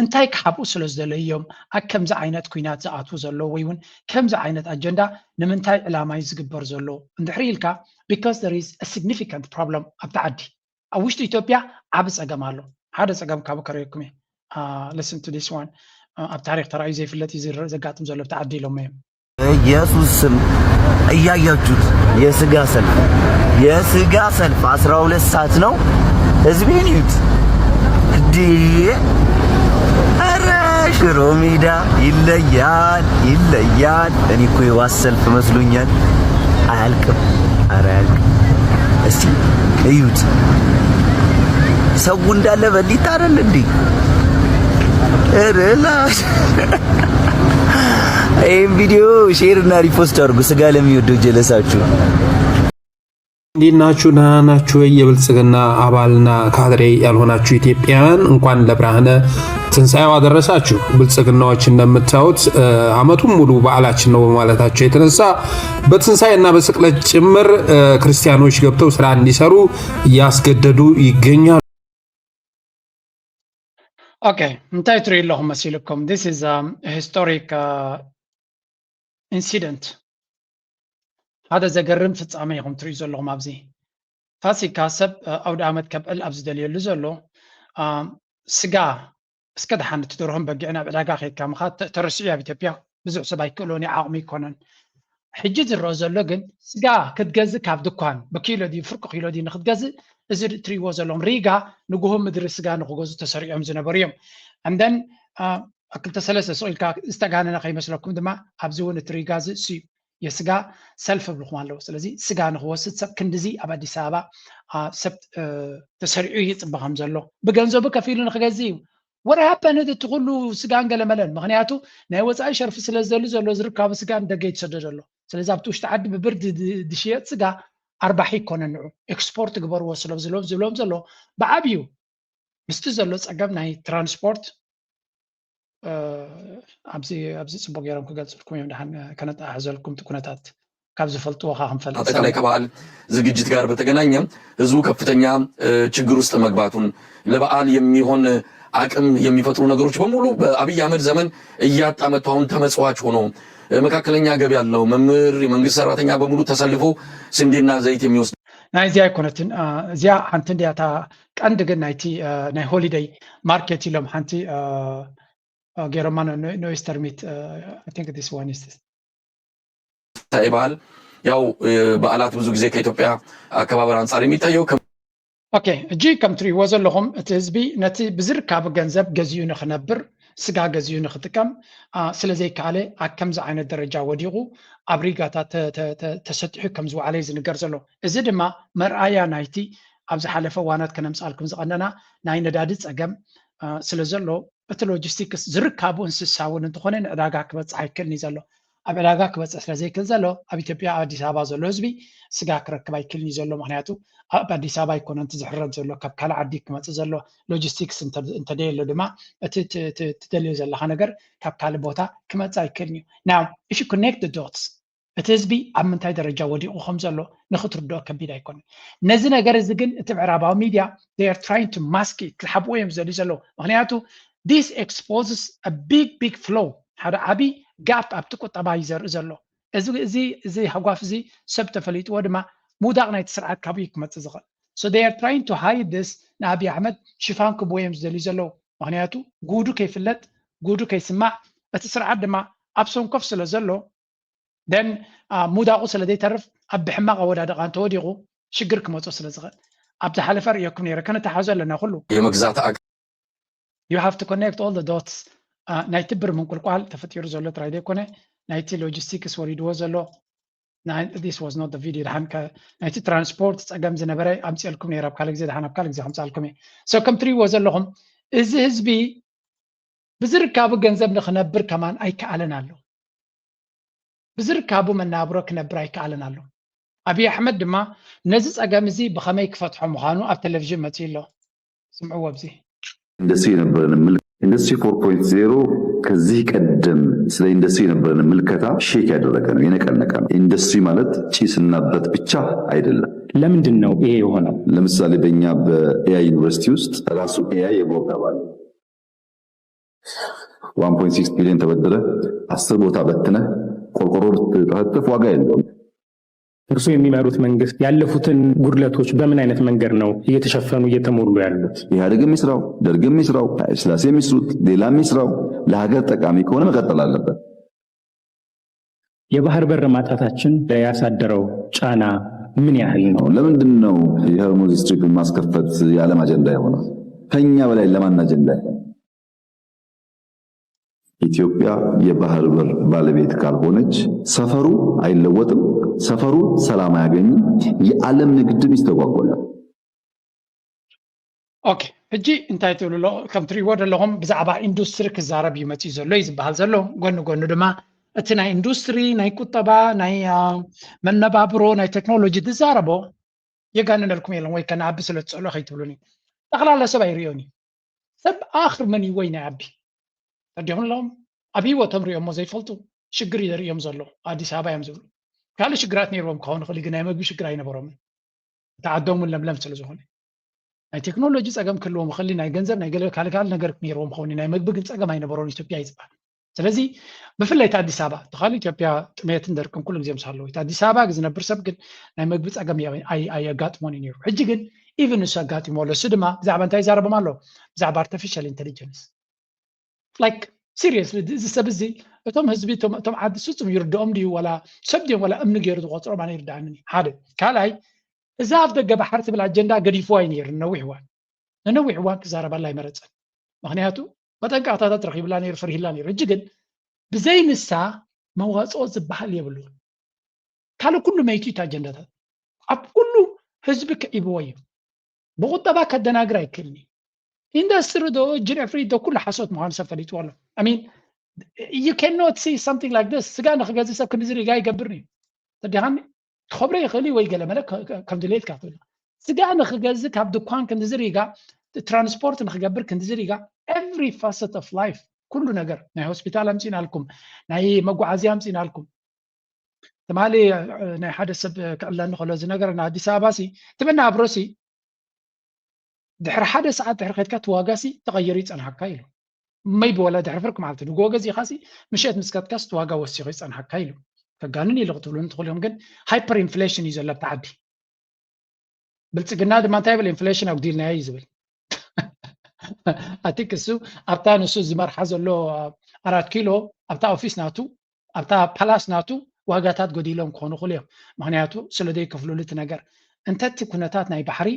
እንታይ ክሓብኡ ስለ ዝደለዩ እዮም ኣብ ከምዚ ዓይነት ኩናት ዝኣትዉ ዘሎ ወይ እውን ከምዚ ዓይነት ኣጀንዳ ንምንታይ ዕላማ እዩ ዝግበር ዘሎ እንድሕሪ ኢልካ because there is a significant problem ኣብቲ ዓዲ ኣብ ውሽጢ ኢትዮጵያ ዓቢ ጸገም ኣሎ ሓደ ጸገም ካብ ከረየኩም እየ listen to this one ኣብ ታሪክ ተራእዩ ዘይፍለጥ እዩ ዘጋጥም ዘሎ ኣብቲ ዓዲ ኢሎም እዮም በኢየሱስ ስም እያያችሁት የስጋ ሰልፍ የስጋ ሰልፍ አስራ ሁለት ሰዓት ነው። ህዝቤን እዩት እንዴ! ኧረ ሽሮ ሜዳ ይለያል ይለያል። እኔ እኮ የዋስ ሰልፍ መስሎኛል። አያልቅም፣ ኧረ አያልቅም። እስቲ እዩት ሰው እንዳለ በሊት አይደል እንዴ? ኧረ ላሽ ይህም ቪዲዮ ሼር እና ሪፖስት አድርጉ። ስጋ ለሚወደው ጀለሳችሁ እንዴት ናችሁ? ደህና ናችሁ ወይ? የብልጽግና አባልና ካድሬ ያልሆናችሁ ኢትዮጵያውያን እንኳን ለብርሃነ ትንሣኤው አደረሳችሁ። ብልጽግናዎች እንደምታዩት አመቱን ሙሉ በዓላችን ነው በማለታቸው የተነሳ በትንሣኤና በስቅለት ጭምር ክርስቲያኖች ገብተው ስራ እንዲሰሩ እያስገደዱ ይገኛሉ። ኦኬ እንታይ ትሪኢ ኣለኹም መሲልኩም this is a historic incident ሓደ ዘገርም ፍጻሜ ኢኹም ትሪኢ ዘለኹም ኣብዚ ፋሲካ ሰብ ኣውደ ኣመት ከብዕል ኣብ ዝደልየሉ ዘሎ ስጋ እስከ ደሓን እቲ ደርሆን በጊዕን ኣብ ዕዳጋ ከይድካ ምኻድ ተረሲዑ ኣብ ኢትዮጵያ ብዙሕ ሰብ ኣይክእሎን እዩ ዓቕሚ ኣይኮነን ሕጂ ዝረአ ዘሎ ግን ስጋ ክትገዝእ ካብ ድኳን ብኪሎ ድዩ ፍርቂ ኪሎ ድዩ ንክትገዝእ እዚ እትሪእዎ ዘለኹም ሪጋ ንጉሆ ምድሪ ስጋ ንክገዙ ተሰሪዖም ዝነበሩ እዮም and then ክልተ ሰለስተ ስቕ ኢልካ ዝተጋነነ ከይመስለኩም ድማ ኣብዚ እውን እቲ ሪጋ እዚ እሱ እዩ የስጋ ሰልፍ ብልኹም ኣለዉ ስለዚ ስጋ ንክወስድ ሰብ ክንድዚ ኣብ ኣዲስ ኣበባ ሰብ ተሰሪዑ ይፅበ ከም ዘሎ ብገንዘቡ ከፊሉ ንክገዝእ እዩ what happened እቲ ኩሉ ስጋን ገለመለን ምክንያቱ ናይ ወፃኢ ሸርፊ ስለ ዝደሊ ዘሎ ዝርካቡ ስጋ ንደገ ይትሰደድ ኣሎ ስለዚ ኣብቲ ውሽጢ ዓዲ ብብርድ ዝሽየጥ ስጋ ኣርባሒ ይኮነ ንዑ ኤክስፖርት ግበርዎ ስለ ዝብሎም ዝብሎም ዘሎ ብዓብዩ ምስቲ ዘሎ ፀገም ናይ ትራንስፖርት ኣብዚ ኣብዚ ፅቡቅ ገይሮም ክገልፅልኩም እዮም ድሓን ከነጣሓዘልኩም እቲ ኩነታት ካብ ዝፈልጥዎ ካ ክንፈልጥ ኣጠቃላይ ከበዓል ዝግጅት ጋር በተገናኘ ህዝቡ ከፍተኛ ችግር ውስጥ መግባቱን ለበዓል የሚሆን አቅም የሚፈጥሩ ነገሮች በሙሉ በአብይ አህመድ ዘመን እያጣ መጥቶ አሁን ተመጽዋች ሆኖ መካከለኛ ገቢ ያለው መምህር፣ የመንግስት ሰራተኛ በሙሉ ተሰልፎ ስንዴና ዘይት የሚወስድ ናይ እዚኣ ኣይኮነትን እዚኣ ሓንቲ እንዲያ እታ ቀንዲ ግን ናይቲ ናይ ሆሊደይ ማርኬት ኢሎም ሓንቲ ገይሮማ ኖይስተር ሚት I think this one is ይባል። ያው በዓላት ብዙ ጊዜ ከኢትዮጵያ አከባበር አንጻር የሚታየው ኦኬ እጂ ከም ትሪእዎ ዘለኹም እቲ ህዝቢ ነቲ ብዝርካቡ ገንዘብ ገዚኡ ንክነብር ስጋ ገዚኡ ንክጥቀም ስለ ዘይከኣለ ኣብ ከምዚ ዓይነት ደረጃ ወዲቑ ኣብ ሪጋታት ተሰጢሑ ከም ዝወዓለ እዩ ዝንገር ዘሎ እዚ ድማ መርኣያ ናይቲ ኣብ ዝሓለፈ እዋናት ከነምፅኣልኩም ዝቐነና ናይ ነዳዲ ፀገም ስለ ዘሎ እቲ ሎጂስቲክስ ዝርካቡ እንስሳ እውን እንተኾነ ንዕዳጋ ክበፅሕ ኣይክእልን እዩ ዘሎ ኣብ ዕዳጋ ክበፅሕ ስለ ዘይክእል ዘሎ ኣብ ኢትዮጵያ ኣብ ኣዲስ ኣበባ ዘሎ ህዝቢ ስጋ ክረክብ ኣይክእልን እዩ ዘሎ ምክንያቱ ኣብ ኣዲስ ኣበባ ኣይኮነ እቲ ዝሕረድ ዘሎ ካብ ካልእ ዓዲ ክመፅእ ዘሎ ሎጂስቲክስ እንተደየሎ ድማ እቲ ትደልዮ ዘለካ ነገር ካብ ካልእ ቦታ ክመፅእ ኣይክእልን እዩ now if you connect the dots እቲ ህዝቢ ኣብ ምንታይ ደረጃ ወዲቑ ከም ዘሎ ንክትርድኦ ከቢድ ኣይኮነን ነዚ ነገር እዚ ግን እቲ ምዕራባዊ ሚድያ they are trying to mask it ክሓብዎ እዮም ዝደልዩ ዘለዉ ምክንያቱ this exposes a big big flaw ሓደ ዓብዪ ጋፕ ኣብቲ ቁጠባ እዩ ዘርኢ ዘሎ እዚ እዚ እዚ ሃጓፍ እዚ ሰብ ተፈሊጥዎ ድማ ምውዳቕ ናይቲ ስርዓት ካብኡ እዩ ክመፅእ ዝኽእል so they are trying to hide this ንኣብይ ኣሕመድ ሽፋን ክብዎ እዮም ዝደልዩ ዘለዉ ምክንያቱ ጉዱ ከይፍለጥ ጉዱ ከይስማዕ እቲ ስርዓት ድማ ኣብ ሰንኮፍ ስለ ዘሎ then ምውዳቑ ስለ ዘይተርፍ ኣብ ብሕማቕ ኣወዳድቓ እንተወዲቑ ሽግር ክመፆ ስለ ዝኽእል ኣብ ዝሓለፈ ርእየኩም ነይረ ከነተሓዞ ኣለና ኩሉ የመግዛት ኣቅ you have to connect all the dots ናይቲ ብር ምንቁልቋል ተፈጢሩ ዘሎ ጥራይ ዘይኮነ ናይቲ ሎጂስቲክስ ወሪድዎ ዘሎ this was not the video ድሓን ናይቲ ትራንስፖርት ፀገም ዝነበረ ኣምፅልኩም ነይረ ኣብ ካልእ ግዜ ድሓን ኣብ ካልእ ግዜ ከምፅኣልኩም እየ so ከም ትሪእዎ ዘለኹም እዚ ህዝቢ ብዝርካቡ ገንዘብ ንክነብር ከማን ኣይከኣለን ኣሎ። ብዝርካቡ መናብሮ ክነብር ኣይከኣለን ኣሎ። ኣብይ ኣሕመድ ድማ ነዚ ጸገም እዚ ብኸመይ ክፈትሖ ምዃኑ ኣብ ቴሌቪዥን መጺኡ ኣሎ። ስምዕዎ ኣብዚ። ኢንዱስትሪ የነበረን ምል ኢንዱስትሪ ፎር ፖይንት ዜሮ ከዚህ ቀደም ስለ ኢንዱስትሪ የነበረን ምልከታ ሼክ ያደረገ ነው፣ የነቀነቀ ነው። ኢንዱስትሪ ማለት ጭስና ብረት ብቻ አይደለም። ለምንድን ነው ይሄ የሆነው? ለምሳሌ በእኛ በኤአይ ዩኒቨርሲቲ ውስጥ ራሱ ኤአይ የቦርድ አባል ዋን ፖይንት ሲክስ ቢሊዮን ተበድረ አስር ቦታ በትነ ቆርቆሮ ብትጠፈጥፍ ዋጋ የለውም። እርሱ የሚመሩት መንግስት ያለፉትን ጉድለቶች በምን አይነት መንገድ ነው እየተሸፈኑ እየተሞሉ ያሉት? ኢህአዴግ የሚስራው ደርግ የሚስራው ስላሴ የሚስሩት ሌላ የሚስራው ለሀገር ጠቃሚ ከሆነ መቀጠል አለበት። የባህር በር ማጣታችን ያሳደረው ጫና ምን ያህል ነው? ለምንድን ነው የሆርሙዝ ስትሪፕን ማስከፈት የዓለም አጀንዳ የሆነው? ከኛ በላይ ለማን አጀንዳ የሆነው? ኢትዮጵያ የባህር በር ባለቤት ካልሆነች ሰፈሩ አይለወጥም፣ ሰፈሩ ሰላም አያገኝም፣ የዓለም ንግድም ይስተጓጎላል። ኦኬ፣ ሕጂ እንታይ ትብሉ ኣሎ? ከም ትሪእዎ ዘለኹም ብዛዕባ ኢንዱስትሪ ክዛረብ እዩ መፂኡ ዘሎ እዩ ዝበሃል ዘሎ። ጎኒ ጎኒ ድማ እቲ ናይ ኢንዱስትሪ፣ ናይ ቁጠባ፣ ናይ መነባብሮ፣ ናይ ቴክኖሎጂ ዝዛረቦ የጋንነልኩም የለን ወይ ከነኣቢ ስለ ዝፀሎ ከይትብሉኒ። ጠቕላላ ሰብ ኣይርእዮን እዩ። ሰብ ኣኽር መን እዩ ወይ ናይ ኣቢ ተዲኹም ኣለኹም ኣብ ህይወቶም ሪኦሞ ዘይፈልጡ ሽግር እዩ ዘርእዮም ዘሎ። ኣዲስ ኣበባ እዮም ዝብሉ። ካልእ ሽግራት ነይርዎም ክኸውን ይኽእል ግን ናይ መግቢ ሽግር ኣይነበሮምን። እቲ ዓዶም እውን ለምለም ስለ ዝኾነ ናይ ቴክኖሎጂ ፀገም ክህልዎም ይኽእል፣ ናይ ገንዘብ ናይ ገለ ካልእ ካልእ ነገር ነይርዎም ክኸውን እዩ። ናይ መግቢ ግን ፀገም ኣይነበሮን ኢትዮጵያ እዩ ዝበሃል። ስለዚ ብፍላይ እቲ ኣዲስ ኣበባ እቲ ካልእ ኢትዮጵያ ጥሜትን ደርቅን ኩሉ ግዜ ምስ ኣለዎ እቲ ኣዲስ ኣበባ ዝነብር ሰብ ግን ናይ መግቢ ፀገም ኣየጋጥሞን እዩ ነይሩ። ሕጂ ግን ኢቭን ንሱ ኣጋጢሞ ኣሎ። እሱ ድማ ብዛዕባ እንታይ ይዛረቦም ኣሎ? ብዛዕባ ኣርቲፊሻል ኢንቴሊጀንስ ላይክ ሲሪየስሊ እዚ ሰብ እዚ እቶም ህዝቢ እቶም ዓዲ ፍጹም ይርድኦም ድዩ ዋላ ሰብ ድዮም ዋላ እምኒ ገይሩ ዝቆፅሮም ኣነ ይርድኣንን ሓደ ካልኣይ እዛ ኣብ ደገ ባሕሪ ትብል ኣጀንዳ ገዲፍዋ እዩ ነይሩ ንነዊሕ እዋን ንነዊሕ እዋን ክዛረባላ ኣይመረፀን ምክንያቱ መጠንቀቕታታት ረኪብላ ነይሩ ፈሪህላ ነይሩ ሕጂ ግን ብዘይ ንሳ መዋፅኦ ዝበሃል የብሉ ካልእ ኩሉ መይቱ እዩ ኣጀንዳታት ኣብ ኩሉ ህዝቢ ክዒብዎ እዩ ብቁጠባ ከደናግር ኣይክእልን እዩ ኢንዱስትሪ ዶ ጅርዒ ፍሪት ዶ ኩሉ ሓሶት ምዃኑ ሰብ ፈሊጥዎ ኣሎ I mean you cannot see something like this ስጋ ንክገዝእ ሰብ ክንድዚ ሪጋ ይገብር እዩ ተዲኻኒ ክኸብሮ ይኽእል እዩ ወይ ገለ መለ ከም ድሌትካ ትብል ስጋ ንክገዝእ ካብ ድኳን ክንድዚ ሪጋ ትራንስፖርት ንክገብር ክንድዚ ሪጋ every facet of life ኩሉ ነገር ናይ ሆስፒታል ኣምፂናልኩም ናይ መጓዓዝያ ኣምፂናልኩም ትማሊ ናይ ሓደ ሰብ ክዕለኒ ከሎ እዚ ነገር ንኣዲስ ኣበባ ሲ ትመናብሮ ሲ ድሕሪ ሓደ ሰዓት ድሕሪ ከድካ እቲ ዋጋ ሲ ተቐይሩ ይፀንሓካ ኢሉ መይቢ ወላ ድሕሪ ፍርቂ መዓልቲ ንግሆ ገዚእካ ሲ ምሸት ምስ ከድካ ሲ ዋጋ ወሲኹ ይፀንሓካ ኢሉ ከጋንን ኢሉ ክትብሉ እንትኽእሉ እዮም ግን ሃይፐር ኢንፍሌሽን እዩ ዘሎ ኣብቲ ዓዲ ብልፅግና ድማ እንታይ ይብል ኢንፍሌሽን ኣጉዲልናዮ እዩ ዝብል ኣቲክ እሱ ኣብታ ንሱ ዝመርሓ ዘሎ ኣራት ኪሎ ኣብታ ኦፊስ ናቱ ኣብታ ፓላስ ናቱ ዋጋታት ጎዲሎም ክኾኑ ክሉ እዮም ምክንያቱ ስለ ዘይከፍሉሉ እቲ ነገር እንተ እቲ ኩነታት ናይ ባሕሪ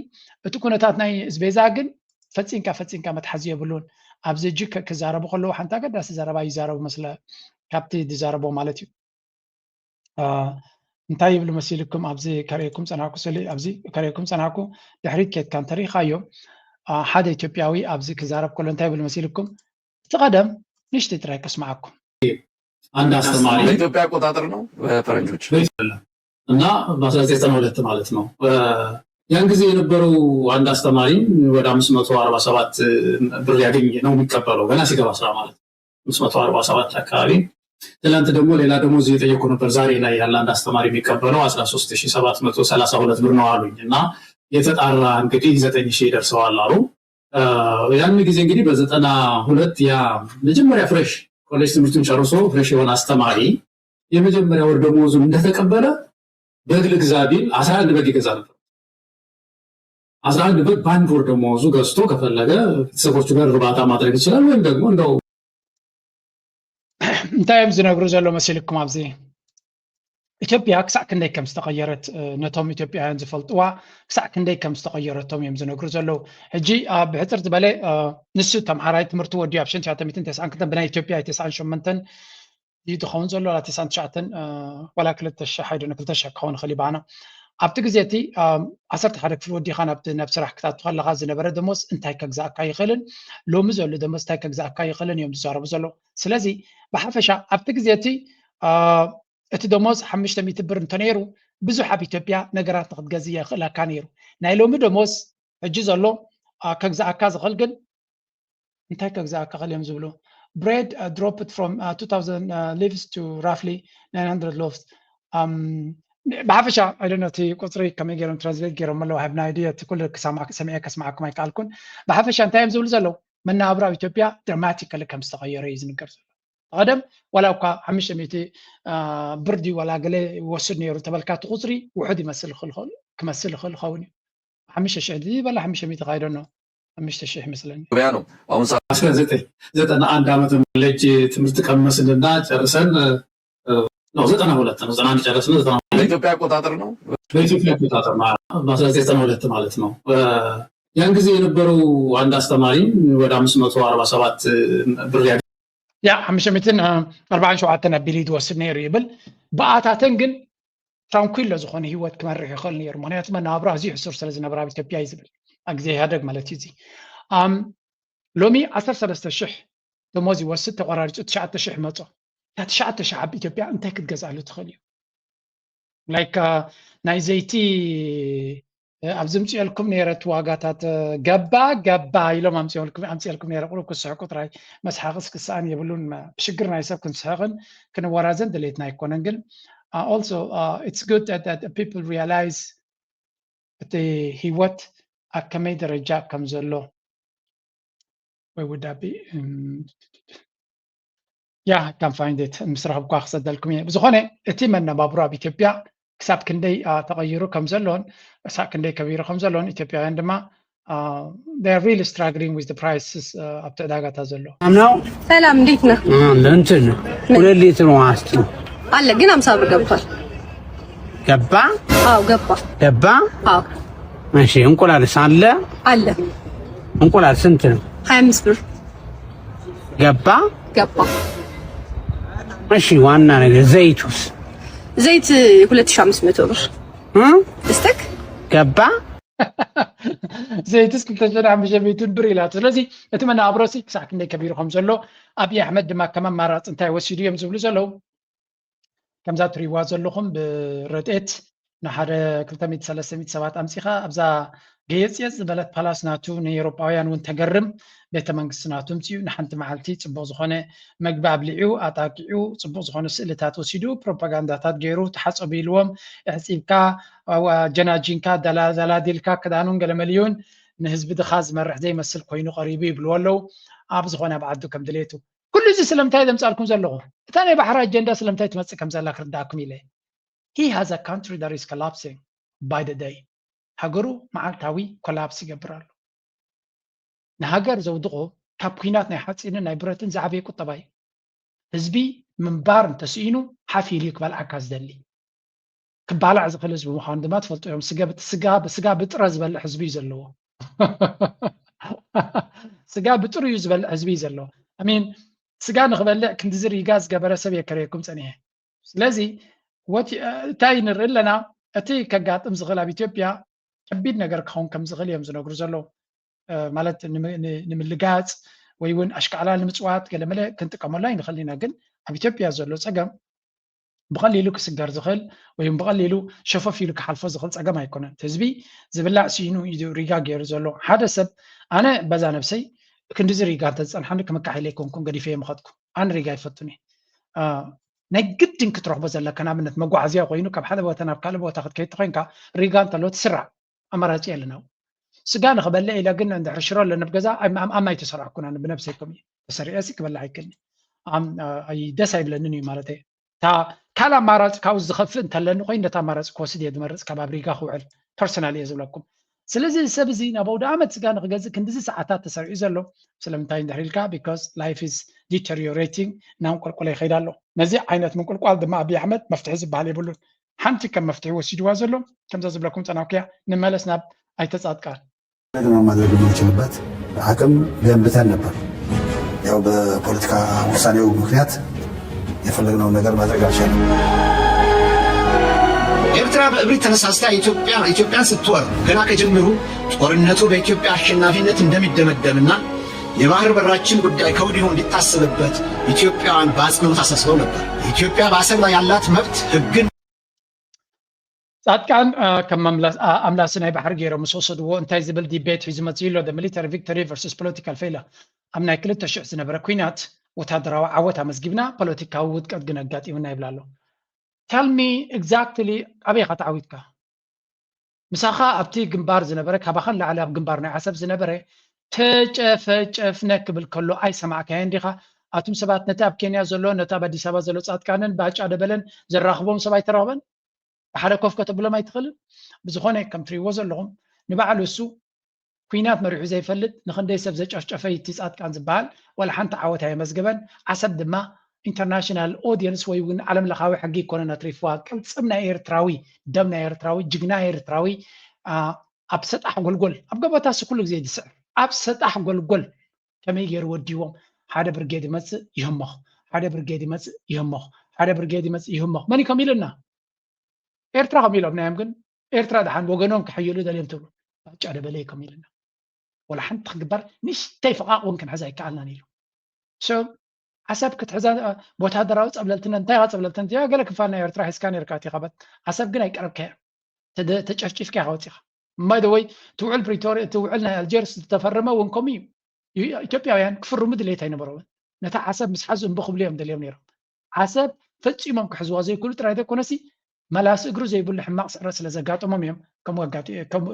እቲ ኩነታት ናይ ዝቤዛ ግን ፈፂንካ ፈፂንካ መትሓዚ የብሉን ኣብዚ እጅ ክዛረቡ ከለዉ ሓንቲ ኣገዳሲ ዘረባ ይዛረቡ መስለ ካብቲ ዝዛረቦ ማለት እዩ እንታይ ይብሉ መሲልኩም ኣብዚ ከርእየኩም ፀናኩ ስእሊ ኣብዚ ከርእየኩም ፀናኩ ድሕሪት ኬድካ እንተሪኢኻዮ ሓደ ኢትዮጵያዊ ኣብዚ ክዛረብ ከሎ እንታይ ይብሉ መሲልኩም እቲ ቀደም ንሽተይ ጥራይ ከስምዓኩም አንድ አስተማሪ በኢትዮጵያ አቆጣጠር ነው በፈረንጆች እና በ1992 ማለት ነው ያን ጊዜ የነበረው አንድ አስተማሪ ወደ 547 ብር ያገኝ ነው የሚቀበለው ገና ሲገባ ስራ ማለት ነው 547 አካባቢ ትላንት ደግሞ ሌላ ደሞዝ እየጠየኩ ነበር ዛሬ ላይ ያለ አንድ አስተማሪ የሚቀበለው 13732 ብር ነው አሉኝ እና የተጣራ እንግዲህ 9000 ይደርሰዋል አሉ ያን ጊዜ እንግዲህ በዘጠና ሁለት ያ መጀመሪያ ፍሬሽ ኮሌጅ ትምህርቱን ጨርሶ ፍሬሽ የሆነ አስተማሪ የመጀመሪያ ወር ደሞዙን እንደተቀበለ በግ ልግዛ ቢል አስራ አንድ በግ ይገዛ ነበር። አስራ አንድ በግ በአንድ ወር ደሞዙ ገዝቶ ከፈለገ ቤተሰቦቹ ጋር እርባታ ማድረግ ይችላል። ወይም ደግሞ እንደው እንታይ እዮም ዝነግሩ ዘሎ መሲልኩም ኣብዚ ኢትዮጵያ ክሳዕ ክንደይ ከም ዝተቐየረት ነቶም ኢትዮጵያውያን ዝፈልጥዋ ክሳዕ ክንደይ ከም ዝተቐየረቶም እዮም ዝነግሩ ዘለዉ ሕጂ ብሕፅር ዝበለ ንሱ ተምሃራይ ትምህርቲ ወዲኡ ኣብ ሽንትሻተ ሚትን ተስዓን ክልተን ብናይ ኢትዮጵያ ተስዓን ሸመንተን እዩ ዝኸውን ዘሎ ተስዓን ትሽዓተን ዋላ ክልተ ሺሕ ኣይደነ ክልተ ሺሕ ክኸውን ይኽእል ይባና ኣብቲ ግዜ እቲ ዓሰርተ ሓደ ክፍሊ ወዲኻ ናብ ናብ ስራሕ ክትኣቱ ከለኻ ዝነበረ ደሞዝ እንታይ ከግዛእካ ይኽእልን ሎሚ ዘሎ ደሞዝ እንታይ ከግዛእካ ይኽእልን እዮም ዝዛረቡ ዘለዉ። ስለዚ ብሓፈሻ ኣብቲ ግዜ እቲ እቲ ደሞዝ ሓሙሽተ ሚእቲ ብር እንተነይሩ ብዙሕ ኣብ ኢትዮጵያ ነገራት ንክትገዝእ የኽእለካ ነይሩ። ናይ ሎሚ ደሞዝ ሕጂ ዘሎ ከግዛእካ ዝኽእል ግን እንታይ ከግዛእካ ክእል እዮም ዝብሉ። Bread dropped from two thousand loaves to roughly nine hundred loaves. ብሓፈሻ ኣይደነ እቲ ቁፅሪ ከመይ ገይሮም ትራንስሌት ገይሮም ኣለዉ ሃብ ናይ ድየ እቲ ኩሉ ክሰምዐ ከስምዓኩም ኣይከኣልኩን። ብሓፈሻ እንታይ እዮም ዝብሉ ዘለዉ? መናብሮ ኣብ ኢትዮጵያ ድራማቲካሊ ከም ዝተቐየረ እዩ ዝንገር ዘሎ። ቀደም ዋላ እኳ ሓሙሽተ ሚእቲ ብር ድዩ ዋላ ገለ ይወስድ ነይሩ እንተበልካ እቲ ቁፅሪ ውሑድ ይመስል ክመስል ይኽእል ይኸውን እዩ። ሓሙሽተ ሽሕ ድዩ በላ ሓሙሽተ ሚእቲ ካይዶ ነው ሓሙሽተ ሺሕ ይመስለኒ። ገበያ ነው። በአሁኑ ሰዓት አስራ ዘጠኝ ዘጠና አንድ ዓመተ ኮሌጅ ትምህርት ቀመስንና ጨርሰን ነው ዘጠና ሁለት ነው ዘጠና አንድ ጨረስን ዘጠና ሁለት በኢትዮጵያ አቆጣጠር ነው። በኢትዮጵያ አቆጣጠር ማለት ነው። በአስራ ዘጠኝ ዘጠና ሁለት ማለት ነው። ያን ጊዜ የነበረው አንድ አስተማሪም ወደ አምስት መቶ አርባ ሰባት ብር ያ ሓሙሽተ ሚእትን ኣርባዓን ሸውዓተን ኣቢሉ ዝወስድ ነይሩ ይብል። ብኣታተን ግን ትራንኩሎ ዝኾነ ህይወት ክመርሕ ይኽእል ነይሩ። ምክንያቱ መናብሮ ኣዝዩ ሕሱር ስለ ዝነበረ ኣብ ኢትዮጵያ እዩ ዝብል ኣብ ግዜ ኢህኣደግ ማለት እዩ። እዚ ሎሚ ዓሰርተ ሰለስተ ሽሕ ደሞዝ ይወስድ ተቆራሪፁ ትሽዓተ ሽሕ መፆ። እታ ትሽዓተ ሽሕ ኣብ ኢትዮጵያ እንታይ ክትገዝኣሉ ትኽእል እዩ? ላይክ ናይ ዘይቲ ኣብዚ ምፅኤልኩም ነይረ እቲ ዋጋታት ገባ ገባ ኢሎም ኣምፅኤልኩም ነይረ ቁሩብ ክስሕቁ ጥራይ መስሓቅስ ክሰኣን የብሉን። ብሽግር ናይ ሰብ ክንስሕቅን ክንወራዘን ድሌትና ኣይኮነን ግን also it's good that people realize እቲ ህይወት ኣብ ከመይ ደረጃ ከም ዘሎ ወይ ውዳቢ ያ ካን ፋይንድ ኢት ምስ ረኸብኳ ክሰደልኩም እየ። ብዝኾነ እቲ መነባብሮ ኣብ ኢትዮጵያ ክሳብ ክንደይ ተቐይሩ ከም ዘሎን ክሳብ ክንደይ ከቢሩ ከም ዘሎን ኢትዮጵያውያን ድማ ሪሊ ስትራግሊንግ ዊዝ ፕራይስስ ኣብቲ ዕዳጋታት ዘሎ። ሰላም እንዴት ነህ? እንትን ሁለት ሊትር ውሃ እስኪ አለ ግን አምሳ ብር ገብቷል። ገባ አዎ ገባ ገባ። አዎ እሺ እንቁላልስ አለ? አለ እንቁላል ስንት ነው? ሀያ አምስት ብር ገባ ገባ። እሺ ዋና ነገር ዘይቱስ? ዘይት ሁለት ሺህ አምስት መቶ ብር እ? እስቲክ ገባ ዘይትስ ክልተ ሽሕን ሓሙሽተ ሚእትን ብር ኢላቶ። ስለዚ እቲ መነባብሮሲ ክሳዕ ክንደይ ከቢሩ ከም ዘሎ ኣብዪ ኣሕመድ ድማ ከም ኣማራፂ እንታይ ወሲዱ እዮም ዝብሉ ዘለዉ። ከምዛ ትሪእዋ ዘለኹም ብረድኤት ንሓደ ክልተ ሚእቲ ሰለስተ ሚእቲ ሰባት ኣምፂኻ ኣብዛ ገየፅየፅ ዝበለት ፓላስ ናቱ ንኤውሮጳውያን እውን ተገርም ቤተ መንግስቲ ናቱ ኣምፂኡ ንሓንቲ መዓልቲ ፅቡቕ ዝኾነ መግቢ ኣብሊዑ ኣጣቂዑ ፅቡቕ ዝኾነ ስእልታት ወሲዱ ፕሮፓጋንዳታት ገይሩ ተሓፀቡ ኢልዎም ኣሕፂብካ ጀናጂንካ ደላዲልካ ክዳኑን ገለመሊዩን ንህዝቢ ድኻ ዝመርሕ ዘይመስል ኮይኑ ቀሪቡ ይብልዎ ኣለዉ። ኣብ ዝኾነ ኣብ ዓዱ ከም ድሌቱ ኩሉ እዚ ስለምንታይ ዘምፃልኩም ዘለኹ እታ ናይ ባሕሪ ኣጀንዳ ስለምንታይ ትመፅእ ከም ዘላ ክርዳእኩም ኢለ he has a country that is collapsing by the day ሃገሩ መዓልታዊ ኮላፕስ ይገብር ኣሎ። ንሃገር ዘውድቆ ካብ ኩናት ናይ ሓፂንን ናይ ብረትን ዝዓበየ ቁጠባ እዩ። ህዝቢ ምንባር እንተስኢኑ ሓፍ ኢሉ እዩ ክበልዓካ ዝደሊ። ክባላዕ ዝኽእል ህዝቢ ምዃኑ ድማ ትፈልጡ እዮም። ስጋ ብጥረ ዝበልዕ ህዝቢ እዩ ዘለዎ። ስጋ ብጥሩ እዩ ዝበልዕ ህዝቢ እዩ ዘለዎ። ሚን ስጋ ንክበልዕ ክንድዚ ሪጋ ዝገበረ ሰብ የከረየኩም ፀኒሐ። ስለዚ እንታይ ንርኢ ኣለና? እቲ ከጋጥም ዝኽእል ኣብ ኢትዮጵያ ከቢድ ነገር ክኸውን ከም ዝኽእል እዮም ዝነግሩ ዘለዉ። ማለት ንምልጋፅ ወይ እውን ኣሽካዕላ ንምፅዋት ገለመለ ክንጥቀመሉ ኣይንኽእል ኢና። ግን ኣብ ኢትዮጵያ ዘሎ ፀገም ብቐሊሉ ክስገር ዝኽእል ወይ ብቐሊሉ ሸፈፍ ኢሉ ክሓልፎ ዝኽእል ፀገም ኣይኮነን። ህዝቢ ዝብላዕ ስኢኑ እዩ ሪጋ ገይሩ ዘሎ። ሓደ ሰብ ኣነ በዛ ነብሰይ ክንድዚ ሪጋ እንተዝፀንሓኒ ክምካሕ ኢለ ኣይኮንኩን ገዲፈ የምኸጥኩ። ኣነ ሪጋ ይፈቱን ናይ ግድን ክትረኽቦ ዘለካ ንኣብነት መጓዓዝያ ኮይኑ ካብ ሓደ ቦታ ናብ ካልእ ቦታ ክትከይድ ተኮይንካ ሪጋ እንተሎ ትስራዕ ኣማራፂ የለና። ስጋ ንክበልዕ ኢለ ግን እንድሕር ሽሮ ኣለኒ ኣብ ገዛ ኣም ኣይተሰርዕኩን ኣነ ብነብሰይ ከምኡ ተሰሪዐ ሲ ክበልዕ ኣይክእልን ደስ ኣይብለንን እዩ ማለት እየ። እታ ካልእ ኣማራፂ ካብኡ ዝኸፍእ እንተለኒ ኮይኑ ነታ ኣማራፂ ክወስድ እየ ዝመርፅ ካብ ኣብ ሪጋ ክውዕል ፐርሰናል እየ ዝብለኩም። ስለዚ እዚ ሰብ እዚ ናብ ኣውደ ኣመት ስጋ ንክገዝእ ክንድዚ ሰዓታት ተሰሪዑ ዘሎ ስለምንታይ እንድሕር ኢልካ because life is deteriorating እናንቆልቆለ ይኸይድ ኣሎ። ነዚ ዓይነት ምንቁልቋል ድማ ኣብይ ኣሕመድ መፍትሒ ዝበሃል የብሉን። ሓንቲ ከም መፍትሒ ወሲድዋ ዘሎ ከምዛ ዝብለኩም ፀናኩያ ንመለስ ናብ ኣይተ ፃድቃን። ድማ ማድረግ የምንችልበት አቅም ገንብተን ነበር። ያው በፖለቲካ ውሳኔው ምክንያት የፈለግነውን ነገር ማድረግ አልቻለም። ኤርትራ በእብሪት ተነሳስታ ኢትዮጵያ ኢትዮጵያን ስትወር ገና ከጅምሩ ጦርነቱ በኢትዮጵያ አሸናፊነት እንደሚደመደምና የባህር በራችን ጉዳይ ከወዲሁ እንዲታሰብበት ኢትዮጵያውያን በአጽንኦት አሳስበው ነበር። ኢትዮጵያ በአሰብ ላይ ያላት መብት ህግን ጻድቃን ከም ኣምላሲ ናይ ባሕሪ ገይሮም ምስ ወሰድዎ እንታይ ዝብል ዲቤት ሒዙ መፅዩ ኣሎ። ሚሊተሪ ቪክቶሪ ቨርሱስ ፖለቲካል ፌይለር። ኣብ ናይ ክልተ ሽሕ ዝነበረ ኩናት ወታደራዊ ዓወት ኣመዝጊብና፣ ፖለቲካዊ ውድቀት ግን ኣጋጢሙና ይብል ኣሎ። Tell me exactly ኣበይ ኢኻ ተዓዊትካ? ምሳኻ ኣብቲ ግንባር ዝነበረ፣ ካባኻ ንላዕሊ ኣብ ግንባር ናይ ዓሰብ ዝነበረ ተጨፈጨፍነ ክብል ከሎ ኣይሰማዕካዮን ዲኻ? ኣቱም ሰባት ነቲ ኣብ ኬንያ ዘሎ፣ ነቲ ኣብ ኣዲስ ኣበባ ዘሎ ጻድቃንን ባጫ ደበለን ዘራኽቦም ሰብ ኣይተራኽበን? ብሓደ ኮፍ ከተብሎም ኣይትኽእልን? ብዝኾነ ከም ትሪእዎ ዘለኹም ንባዕሉ እሱ ኩናት መሪሑ ዘይፈልጥ ንኽንደይ ሰብ ዘጨፍጨፈ እቲ ጻድቃን ዝበሃል ዋላ ሓንቲ ዓወት ኣየመዝገበን። ዓሰብ ድማ ኢንተርናሽናል ኦዲየንስ ወይ እውን ዓለም ለኻዊ ሕጊ ይኮነን ኣትሪፍዋ። ቅልጽም ናይ ኤርትራዊ፣ ደም ናይ ኤርትራዊ፣ ጅግና ኤርትራዊ ኣብ ሰጣሕ ጎልጎል ኣብ ገበታሲ ኩሉ ግዜ ዝስዕር ኣብ ሰጣሕ ጎልጎል ከመይ ገይሩ ወዲዎም ሓደ ብርጌድ ይመጽእ ይህመኽ፣ ሓደ ብርጌድ ይመጽእ ይህመኽ፣ ሓደ ብርጌድ ይመጽእ ይህመኽ። መን እዩ ከም ኢልና? ኤርትራ ከም ኢሎም ናዮም ግን ኤርትራ ደሓን ወገኖም ክሕይሉ ደልዮም ትብሉ ባጫ ደበለ እዩ ከም ኢልና ወላ ሓንቲ ክግበር ንሽተይ ፍቓቕ እውን ክንሕዝ ኣይከኣልናን ኢሉ። So ዓሰብ ክትሕዛ ወታደራዊ ጸብለልትነት እንታይ ኢኻ ጸብለልትነት እያ ገለ ክፋል ናይ ኤርትራ ሒዝካ ነርካ እቲ ኻበት ዓሰብ ግን ኣይቀረብካያ ተጨፍጭፍካ ኢኻ ወፂኻ። ማይ ወይ እቲ ውዕል ፕሪቶሪ እቲ ውዕል ናይ ኣልጀርስ ዝተፈረመ እውን ከምኡ እዩ። ኢትዮጵያውያን ክፍርሙ ድሌት ኣይነበረውን። ነታ ዓሰብ ምስ ሓዙ እምቢ ክብሉ እዮም ደልዮም ነይሮም። ዓሰብ ፈጺሞም ክሕዝዋ ዘይክእሉ ጥራይ ዘይኮነሲ መላሲ እግሩ ዘይብሉ ሕማቕ ስዕረት ስለ ዘጋጠሞም እዮም ከምኡ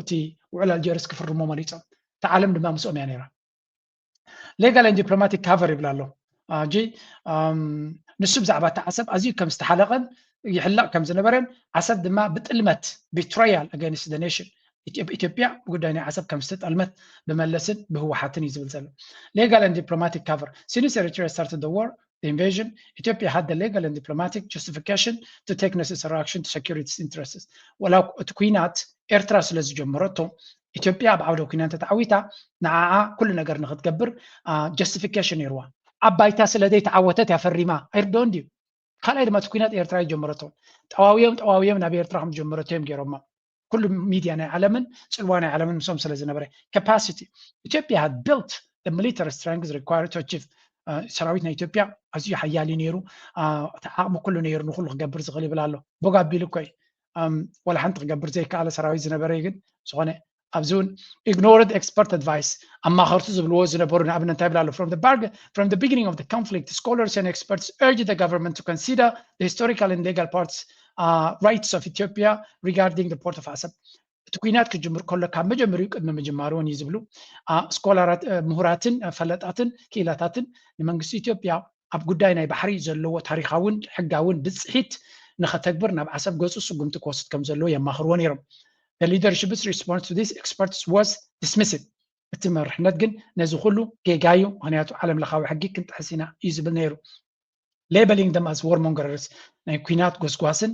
እቲ ውዕል ኣልጀርስ ክፍርሞ መሪጾም። እታ ዓለም ድማ ምስኦም እያ ነይራ። Legal and diplomatic cover ይብል ኣሎ። ሕጂ ንሱ ብዛዕባ እታ ዓሰብ ኣዝዩ ከም ዝተሓለቐን ይሕለቕ ከም ዝነበረን ዓሰብ ድማ ብጥልመት betrayal against the nation ኢትዮጵያ ብጉዳይ ናይ ዓሰብ ከም ዝተጠልመት ብመለስን ብህወሓትን እዩ ዝብል ዘሎ። Legal and diplomatic cover since Eritrea started the war, the invasion, Ethiopia had the legal and diplomatic justification to take necessary action to secure its interests. ወላ እቲ ኩናት ኤርትራ ስለ ዝጀመረቶ ኢትዮጵያ ኣብ ዓውደ ኩናት እንተተዓዊታ ንዓኣ ኩሉ ነገር ንክትገብር justification ነይርዋ። ኣብ ባይታ ስለ ዘይተዓወተት እያ ፈሪማ ኣይርድኦን ድዩ? ካልኣይ ድማ እቲ ኩናት ኤርትራ ይጀመረቶ ጠዋውዮም ጠዋውዮም ናብ ኤርትራ ከም ዝጀመረቶ እዮም ገይሮማ። ኩሉ ሚድያ ናይ ዓለምን ፅልዋ ናይ ዓለምን ምስኦም ስለ ዝነበረ capacity ኢትዮጵያ had built the military strength required to achieve ሰራዊት ናይ ኢትዮጵያ ኣዝዩ ሓያል እዩ ነይሩ። እቲ ዓቕሚ ኩሉ ነይሩ ንኩሉ ክገብር ዝኽእል ይብል ኣሎ። ቦግ ኣቢሉ እኮ እዩ። ዋላ ሓንቲ ክገብር ዘይከኣለ ሰራዊት ዝነበረ እዩ። ግን ዝኾነ ኣብዚ እውን ignored expert advice ኣማኸርቱ ዝብልዎ ዝነበሩ ንኣብነት እንታይ ይብል ኣሎ? From the beginning of the conflict scholars and experts urged the government to consider the historical and legal parts rights of Ethiopia regarding the port of ዓሰብ። እቲ ኩናት ክጅምር ከሎ ካብ መጀመሪኡ ቅድሚ ምጅማሩ እውን እዩ ዝብሉ ስኮላራት ምሁራትን ፈለጣትን ክኢላታትን ንመንግስቲ ኢትዮጵያ ኣብ ጉዳይ ናይ ባሕሪ ዘለዎ ታሪኻውን ሕጋውን ብፅሒት ንኸተግብር ናብ ዓሰብ ገፁ ስጉምቲ ክወስድ ከም ዘለዎ የማኽርዎ ነይሮም። The leadership's response to these experts was dismissive. እቲ መርሕነት ግን ነዚ ኩሉ ጌጋ እዩ፣ ምክንያቱ ዓለም ለኻዊ ሕጊ ክንጥሕስ ኢና እዩ ዝብል ነይሩ። Labeling them as warmongers ናይ ኩናት ጎስጓስን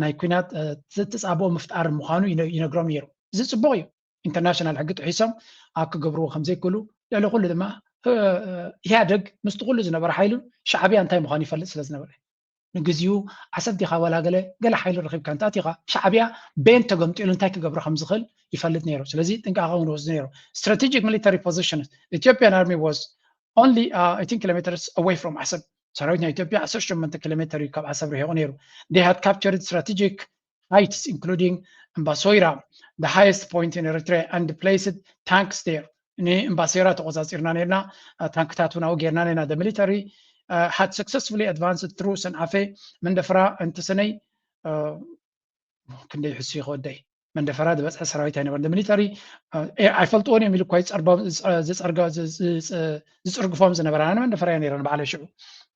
ናይ ኩናት ዝትፃብኦ ምፍጣርን ምዃኑ ይነግሮም ነይሩ። እዚ ፅቡቕ እዩ። ኢንተርናሽናል ሕጊ ጥሒሶም ክገብርዎ ከም ዘይክእሉ ልዕሊ ኩሉ ድማ ኢህኣደግ ምስቲ ኩሉ ዝነበረ ሓይሉ ሻዕብያ እንታይ ምዃኑ ይፈልጥ ስለ ዝነበረ ንግዚኡ ዓሰብ ዲኻ ዋላ ገለ ገለ ሓይሊ ረኺብካ እንተኣቲኻ ሻዕብያ ቤን ተገምጢሉ እንታይ ክገብሮ ከም ዝኽእል ይፈልጥ ነይሩ። ስለዚ ጥንቃቐ እውን ወስዱ ነይሩ። Strategic military position Ethiopian army was only I think kilometers away from ዓሰብ። ሰራዊት ናይ ኢትዮጵያ ዓሰርተ ሸሞንተ ኪሎ ሜትር እዩ ካብ ዓሰብ ርሒቑ ነይሩ። They had captured strategic heights including Mbasoira, the highest point in Eritrea and placed tanks there. ንእምባሴራ ተቆፃፂርና ነርና፣ ታንክታት እውን ኣብኡ ጌርና ነርና። The military had successfully advanced through ሰንዓፈ መንደፈራ እንተሰነይ ክንደይ ሕሱ ይኸወደይ መንደፈራ ዝበፅሐ ሰራዊት ኣይነበረን። The military ኣይፈልጥዎን እዮም ኢሉ እኳ ዝፅርግፎም ዝነበረ ኣነ መንደፈራ እየ ነይረ ንባዕለይ ሽዑ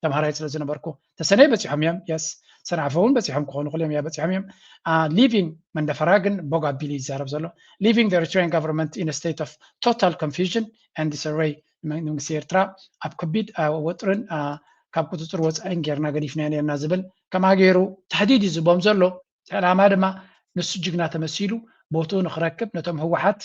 ተምሃራይ ስለ ዝነበርኩ። ተሰነይ በፂሖም እዮም። የስ ሰንዓፈ እውን በፂሖም ክኾኑ ክልኦም እያ በፂሖም እዮም። Leaving መንደፈራ ግን ቦግ ኣቢሉ ይዛረብ ዘሎ። Leaving the Eritrean government in a state of total confusion and disarray መንግስቲ ኤርትራ ኣብ ከቢድ ወጥርን ካብ ቁፅፅር ወፃኢን ጌርና ገዲፍናዮ ነርና ዝብል ከምኣ ገይሩ ተህዲድ እዩ ዝቦም ዘሎ። ዕላማ ድማ ንሱ ጅግና ተመሲሉ ቦትኡ ንክረክብ ነቶም ህወሓት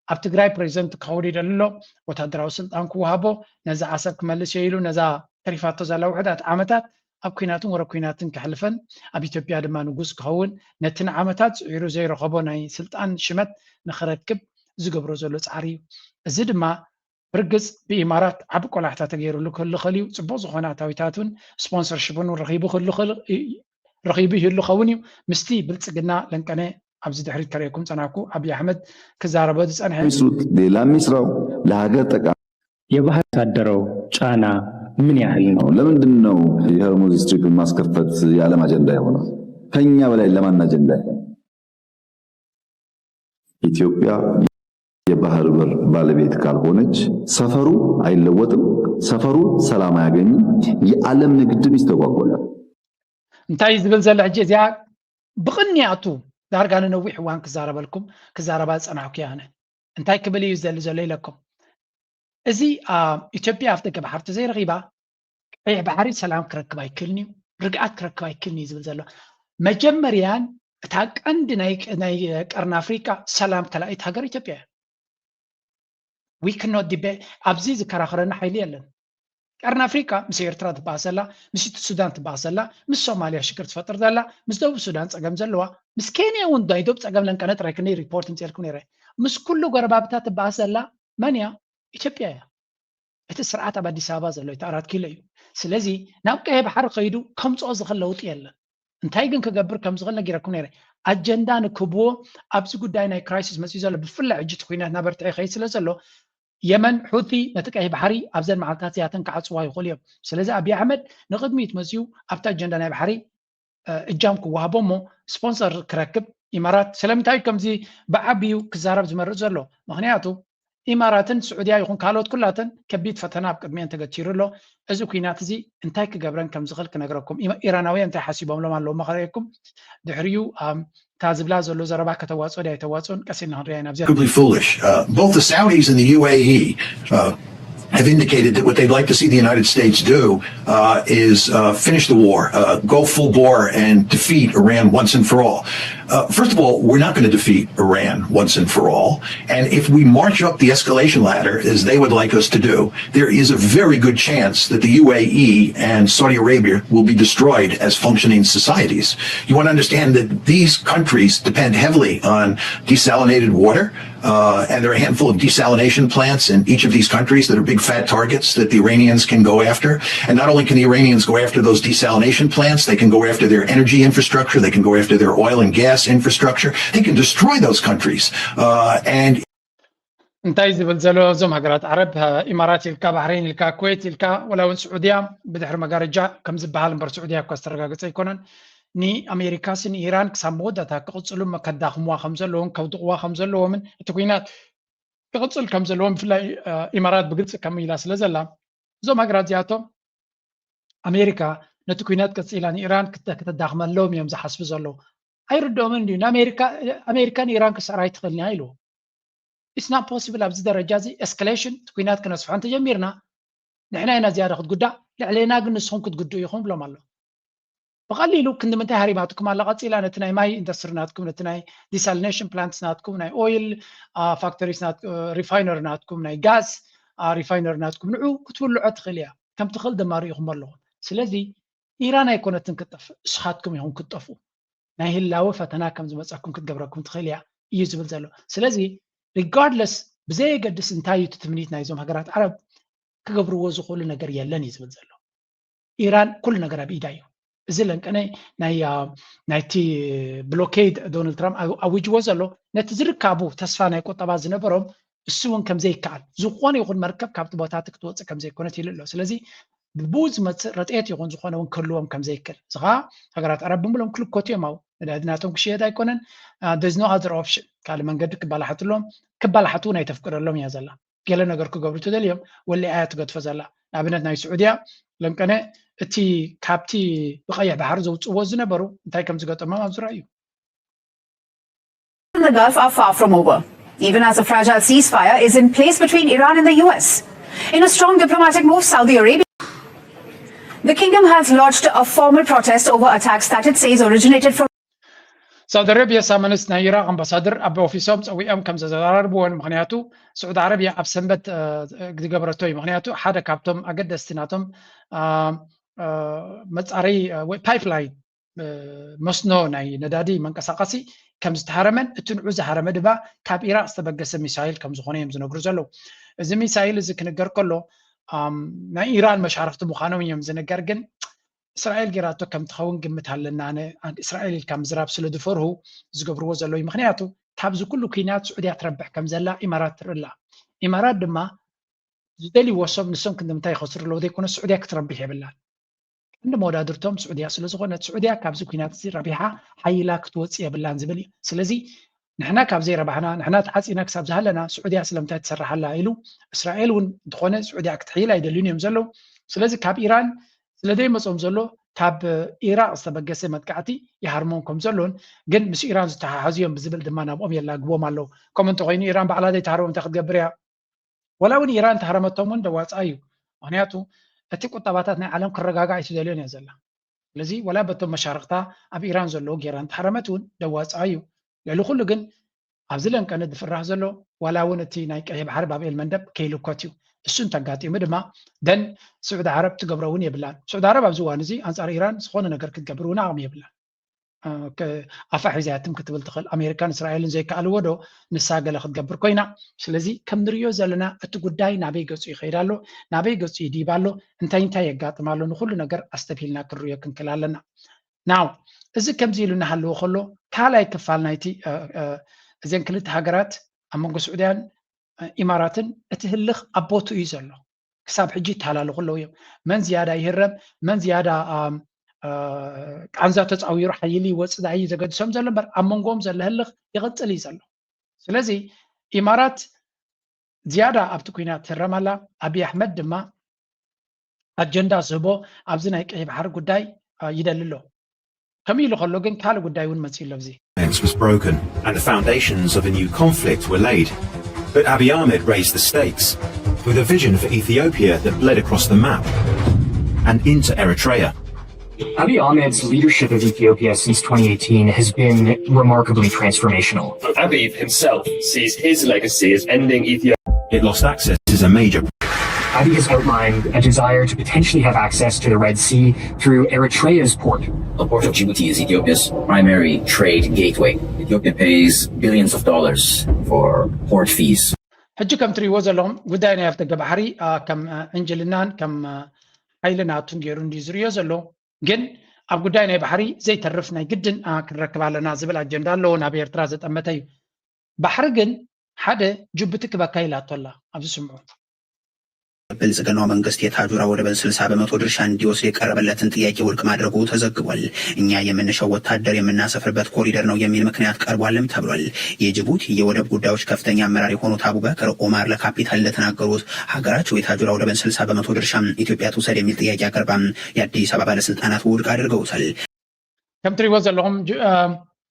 ኣብ ትግራይ ፕሬዚደንት ክኸውን ይደሊ ኣሎ። ወታደራዊ ስልጣን ክወሃቦ ነዛ ዓሰብ ክመልስ እየ ኢሉ ነዛ ተሪፋቶ ዘላ ውሕዳት ዓመታት ኣብ ኲናትን ወረ ኲናትን ከሕልፈን ኣብ ኢትዮጵያ ድማ ንጉስ ክኸውን ነቲ ንዓመታት ጽዒሩ ዘይረኸቦ ናይ ስልጣን ሽመት ንኽረክብ ዝገብሮ ዘሎ ጻዕሪ እዩ። እዚ ድማ ብርግጽ ብኢማራት ዓቢ ቆላሕታ ተገይሩሉ ክህሉ ክእል እዩ። ጽቡቕ ዝኾነ ኣታዊታትን ስፖንሰርሽፕን ረኺቡ ክህሉ ክእል- ረኺቡ ይህሉ ኸውን እዩ። ምስቲ ብልጽግና ለንቀነ ኣብዚ ድሕሪት ከርእየኩም ጸናኩ ኣብይ ኣሕመድ ክዛረቦ ዝጸንሐ የሚስሩት ሌላ የሚስራው ለሀገር ጠቃሚ የባህር ያሳደረው ጫና ምን ያህል ነው? ለምንድን ነው የሆርሙዝ ስትሪፕን ማስከፈት የዓለም አጀንዳ የሆነው? ከኛ በላይ ለማን አጀንዳ የሆነው? ኢትዮጵያ የባህር በር ባለቤት ካልሆነች ሰፈሩ አይለወጥም፣ ሰፈሩ ሰላም አያገኝም፣ የዓለም ንግድም ይስተጓጎላል። እንታይ እዩ ዝብል ዘሎ ሕጂ? እዚኣ ብቕንያቱ ዳርጋ ንነዊሕ እዋን ክዛረበልኩም ክዛረባ ዝጸናሕኩ እየ ኣነ። እንታይ ክብል እዩ ዝደሊ ዘሎ ኢለኩም? እዚ ኣብ ኢትዮጵያ ኣፍ ደገ ባሕሪ ተዘይረኺባ ቀይሕ ባሕሪ ሰላም ክረክብ ኣይክእልን እዩ፣ ርግኣት ክረክብ ኣይክእልን እዩ ዝብል ዘሎ። መጀመርያን እታ ቀንዲ ናይ ናይ ቀርኒ ኣፍሪቃ ሰላም ከላኢት ሃገር ኢትዮጵያ እያ። We cannot debate። ኣብዚ ዝከራኸረና ሓይሊ የለን። ቀርኒ ኣፍሪቃ ምስ ኤርትራ ትበኣስ ዘላ፣ ምስ ሱዳን ትበኣስ ዘላ፣ ምስ ሶማልያ ሽግር ትፈጥር ዘላ፣ ምስ ደቡብ ሱዳን ጸገም ዘለዋ፣ ምስ ኬንያ እውን ናይ ዶብ ጸገም ለንቀነ ጥራይ ክንደይ ሪፖርት ምጽኤልኩም ነይረ። ምስ ኩሉ ጎረባብታ ትበኣስ ዘላ መን እያ? ኢትዮጵያ እያ። እቲ ስርዓት ኣብ ኣዲስ ኣበባ ዘሎ እቲ ኣራት ኪሎ እዩ። ስለዚ ናብ ቀይሕ ባሕሪ ከይዱ ከምፅኦ ዝኽእል ለውጢ የለን። እንታይ ግን ክገብር ከም ዝኽእል ነጊረኩም ነይረ። ኣጀንዳ ንክብዎ ኣብዚ ጉዳይ ናይ ክራይሲስ መፅዩ ዘሎ ብፍላይ ሕጂ እቲ ኩናት እናበርትዐ ይኸይድ ስለ ዘሎ የመን ሑቲ ነቲ ቀይሕ ባሕሪ ኣብዘን መዓልታት እዚኣተን ክዓፅዋ ይኽእሉ እዮም። ስለዚ ኣብይ ኣሕመድ ንቕድሚት መፅዩ ኣብቲ ኣጀንዳ ናይ ባሕሪ እጃም ክወሃቦ እሞ ስፖንሰር ክረክብ ኢማራት ስለምንታይ ከምዚ ብዓብዩ ክዛረብ ዝመርጽ ዘሎ? ምኽንያቱ ኢማራትን ስዑድያ ይኹን ካልኦት ኩላተን ከቢድ ፈተና ኣብ ቅድሚአን ተገቲሩ ኣሎ። እዚ ኩናት እዚ እንታይ ክገብረን ከም ዝኽእል ክነግረኩም። ኢራናውያን እንታይ ሓሲቦምሎም ኣለዉ መኸረየኩም ድሕሪኡ እታ ዝብላ ዘሎ ዘረባ ከተዋፅኦ ድያ ኣይተዋፅኦን ቀስ ኢልና ክንሪኣ ኢና። Foolish. Uh, both the Saudis and the U A E uh, have indicated that what they'd like to see the United States do uh, is uh, finish the war, uh, go full bore, and defeat Iran once and for all. Uh, first of all, we're not going to defeat Iran once and for all. And if we march up the escalation ladder, as they would like us to do, there is a very good chance that the U A E and Saudi Arabia will be destroyed as functioning societies. You want to understand that these countries depend heavily on desalinated water. Uh, and there are a handful of desalination plants in each of these countries that are big fat targets that the Iranians can go after. And not only can the Iranians go after those desalination plants, they can go after their energy infrastructure, they can go after their oil and gas infrastructure, they can destroy those countries. Uh, and እንታይ ዝብል ዘሎ እዞም ሃገራት ዓረብ ኢማራት ኢልካ ባሕሬን ኢልካ ኩዌት ኢልካ ወላ እውን ስዑድያ ብድሕሪ መጋረጃ ከም ዝበሃል እምበር ስዑድያ እኳ ዝተረጋገፀ ኣይኮነን። ንኣሜሪካስ ንኢራን ክሳብ መወዳእታ ክቕፅሉ ከዳኽምዋ ከም ዘለዎም ከውድቕዋ ከም ዘለዎምን እቲ ኩናት ክቕፅል ከም ዘለዎም ብፍላይ ኢማራት ብግልፂ ከም ኢላ ስለ ዘላ እዞም ሃገራት እዚኣቶም ኣሜሪካ ነቲ ኩናት ቀፂላ ንኢራን ክተ- ከተዳኽመሎም እዮም ዝሓስቡ ዘለዉ። ኣይርድኦምን ድዩ? ንኣሜሪካ ኣሜሪካ ንኢራን ክስዕራ ኣይትኽእልን እያ ኢልዎ። It's not possible ኣብዚ ደረጃ እዚ ኤስካሌሽን እቲ ኩናት ክነስፍሖ እንተጀሚርና ንሕና ኢና ዝያዳ ክትጉዳእ ልዕሌና ግን ንስኹም ክትጉድኡ ኢኹም ብሎም ኣሎ። ብቐሊሉ ክንዲ ምንታይ ሃሪማትኩም ኣላ ቀፂላ ነቲ ናይ ማይ ኢንዱስትሪ ናትኩም ነቲ ናይ ዲሳሊኔሽን ፕላንትስ ናትኩም ናይ ኦይል ፋክተሪስ ሪፋይነሪ ናትኩም ናይ ጋዝ ሪፋይነሪ ናትኩም ንዑ ክትብልዖ ትኽእል እያ ከም ትኽእል ድማ ርኢኹም ኣለኹም። ስለዚ ኢራን ኣይኮነትን ክትጠፍእ እስኻትኩም ኢኹም ክትጠፍኡ። ናይ ህላወ ፈተና ከም ዝመፀኩም ክትገብረኩም ትኽእል እያ እዩ ዝብል ዘሎ። ስለዚ ሪጋርድለስ ብዘየገድስ እንታይ እዩ እቲ ትምኒት ናይዞም ሃገራት ዓረብ ክገብርዎ ዝኽእሉ ነገር የለን እዩ ዝብል ዘሎ። ኢራን ኩሉ ነገር ኣብ ኢዳ እዩ። እዚ ለንቀነ ናይ ናይቲ ብሎኬድ ዶናልድ ትራምፕ ኣዊጅዎ ዘሎ ነቲ ዝርካቡ ተስፋ ናይ ቁጠባ ዝነበሮም እሱ እውን ከም ዘይከኣል ዝኾነ ይኹን መርከብ ካብቲ ቦታ እቲ ክትወፅእ ከም ዘይኮነት ኢሉ ኣሎ። ስለዚ ብብኡ ዝመፅእ ረጥየት ይኹን ዝኾነ እውን ክህልዎም ከም ዘይክእል እዚ ከዓ ሃገራት ዓረብ ብምሎም ክልኮቱ እዮም። ኣብ ነዳዲ ናቶም ክሽየጥ ኣይኮነን። There's no other option ካልእ መንገዲ ክባላሓትሎም ክባላሓት እውን ኣይተፍቅደሎም እያ ዘላ። ገለ ነገር ክገብሩ ተደልዮም ወሊዓ እያ ትገድፎ ዘላ። ንኣብነት ናይ ስዑድያ ለንቀነ እቲ ካብቲ ብቐይሕ ባሕሪ ዘውፅዎ ዝነበሩ እንታይ ከም ዝገጠሞም ኣብዚ ረኣዩ። in the Gulf are far from over, even as a fragile ceasefire is in place between Iran and the U S. In a strong diplomatic move, Saudi Arabia. The kingdom has lodged a formal protest over attacks that it says originated from. ሳውዲ ኣረቢያ ሳመንስ ናይ ኢራቅ ኣምባሳደር ኣብ ኦፊሶም ፀዊዖም ከም ዘዘራርብዎን ምክንያቱ ስዑዲ ዓረብያ ኣብ ሰንበት ዝገበረቶ እዩ። ምክንያቱ ሓደ ካብቶም ኣገደስቲ ናቶም መፃረይ ወይ ፓይፕላይን መስኖ ናይ ነዳዲ መንቀሳቐሲ ከም ዝተሃረመን እቲ ንዑ ዝሃረመ ድማ ካብ ኢራቅ ዝተበገሰ ሚሳይል ከም ዝኾነ እዮም ዝነግሩ ዘለዉ። እዚ ሚሳይል እዚ ክንገር ከሎ ናይ ኢራን መሻርክቲ ምዃኖም እዮም ዝንገር። ግን እስራኤል ጌራቶ ከም ትኸውን ግምት ኣለና። ኣነ እስራኤል ኢልካ ምዝራብ ስለ ዝፈርሁ ዝገብርዎ ዘለዉ። ምክንያቱ ካብዚ ኩሉ ኩናት ስዑድያ ትረብሕ ከም ዘላ ኢማራት ትርኢ ኣላ። ኢማራት ድማ ዝደልይዎ ሰብ ንሶም ክንዲ ምንታይ ይኸስሩ ኣለዉ ዘይኮነ ስዑድያ ክትረብሕ የብላን። ቀንዲ መወዳድርቶም ስዑድያ ስለ ዝኾነት ስዑድያ ካብዚ ኩናት እዚ ረቢሓ ሓይላ ክትወፅእ የብላን ዝብል እዩ። ስለዚ ንሕና ካብ ዘይረባሕና ንሕና ተዓፂና ክሳብ ዝሃለና ስዑድያ ስለምንታይ ትሰርሓላ ኢሉ እስራኤል እውን እንተኾነ ስዑድያ ክትሕይል ኣይደልዩን እዮም ዘለዉ። ስለዚ ካብ ኢራን ስለ ዘይመፅኦም ዘሎ ካብ ኢራቅ ዝተበገሰ መጥቃዕቲ ይሃርሞም ከም ዘሎን ግን ምስ ኢራን ዝተሓሓዙ እዮም ብዝብል ድማ ናብኦም የላግቦም ኣለዉ። ከምኡ እንተኮይኑ ኢራን ባዕላ ዘይተሃርቦም እንታይ ክትገብር እያ? ወላ እውን ኢራን ተሃረመቶም እውን ደዋፃ እዩ። ምክንያቱ እቲ ቁጠባታት ናይ ዓለም ክረጋጋእ ኣይትደልዮን እያ ዘላ። ስለዚ ወላ በቶም መሻርክታ ኣብ ኢራን ዘለዉ ጌራ እንተሃረመት እውን ደዋፃ እዩ። ልዕሊ ኩሉ ግን ኣብዚ ለንቀነ ዝፍራሕ ዘሎ ዋላ እውን እቲ ናይ ቀይሕ ባሕሪ ባብኤል መንደብ ከይልኮት እዩ። እሱ እንተጋጢሙ ድማ ደን ስዑዲ ዓረብ ትገብሮ እውን የብላን። ስዑዲ ዓረብ ኣብዚ እዋን እዚ ኣንፃር ኢራን ዝኾነ ነገር ክትገብር እውን ኣቕሚ የብላን። ኣፋ ሒዛያትም ክትብል ትኽእል። ኣሜሪካን እስራኤልን ዘይከኣልዎ ዶ ንሳ ገለ ክትገብር ኮይና? ስለዚ ከም ንሪኦ ዘለና እቲ ጉዳይ ናበይ ገፁ ይኸይድ ኣሎ፣ ናበይ ገፁ ይዲብ ኣሎ፣ እንታይ እንታይ የጋጥም ኣሎ፣ ንኩሉ ነገር ኣስተብሂልና ክንሪኦ ክንክእል ኣለና። ናው እዚ ከምዚ ኢሉ እናሃለዎ ከሎ ካልኣይ ክፋል ናይቲ እዘን ክልተ ሃገራት ኣብ መንጎ ስዑድያን ኢማራትን እቲ ህልኽ ኣብ ቦትኡ እዩ ዘሎ። ክሳብ ሕጂ ይተሃላለኹ ኣለዉ እዮም። መን ዝያዳ ይህረም፣ መን ዝያዳ ቃንዛ ተፃዊሩ ሓይሊ ይወፅእ ዳኣ እዩ ዘገድሶም ዘሎ እምበር ኣብ መንጎኦም ዘሎ ህልኽ ይቕፅል እዩ ዘሎ። ስለዚ ኢማራት ዝያዳ ኣብቲ ኩናት ትህረም ኣላ። ኣብይ ኣሕመድ ድማ ኣጀንዳ ዝህቦ ኣብዚ ናይ ቀይ ባሕሪ ጉዳይ ይደሊ ኣሎ። ከምኡ ኢሉ ከሎ ግን ካልእ ጉዳይ እውን መፅኡ ኣሎ ኣብዚ። was broken and the foundations of a new conflict were laid. But Abiy Ahmed raised the stakes with a vision for Ethiopia that bled across the map and into Eritrea. Abiy Ahmed's leadership of Ethiopia since twenty eighteen has been remarkably transformational. Abiy himself sees his legacy as ending Ethiopia. It lost access is a major Abiy has outlined a desire to potentially have access to the Red Sea through Eritrea's port. The port of Djibouti is Ethiopia's primary trade gateway. Ethiopia pays billions of dollars for port fees. ሕጂ ከም ትሪእዎ ዘለኹም ጉዳይ ናይ ኣፍደገ ባሕሪ ከም ዕንጅልናን ከም ሓይሊ ናቱን ገይሩ እንዲ ዝሪኦ ዘሎ ግን ኣብ ጉዳይ ናይ ባሕሪ ዘይተርፍ ናይ ግድን ክንረክብ ኣለና ዝብል ኣጀንዳ ኣለዎ ናብ ኤርትራ ዘጠመተ እዩ። ባሕሪ ግን ሓደ ጅቡቲ ክበካ ኢላቶ ኣላ ኣብዚ ስምዑ። ብልጽግናው መንግስት የታጁራ ወደብን ስልሳ በመቶ ድርሻ እንዲወስድ የቀረበለትን ጥያቄ ውድቅ ማድረጉ ተዘግቧል። እኛ የምንሻው ወታደር የምናሰፍርበት ኮሪደር ነው የሚል ምክንያት ቀርቧልም ተብሏል። የጅቡቲ የወደብ ጉዳዮች ከፍተኛ አመራር የሆኑት አቡበከር ኦማር ለካፒታል እንደተናገሩት ሀገራቸው የታጁራ ወደብን ስልሳ በመቶ ድርሻ ኢትዮጵያ ትውሰድ የሚል ጥያቄ አቅርባ የአዲስ አበባ ባለስልጣናት ውድቅ አድርገውታል። ከም ትሪእዎ ዘለኹም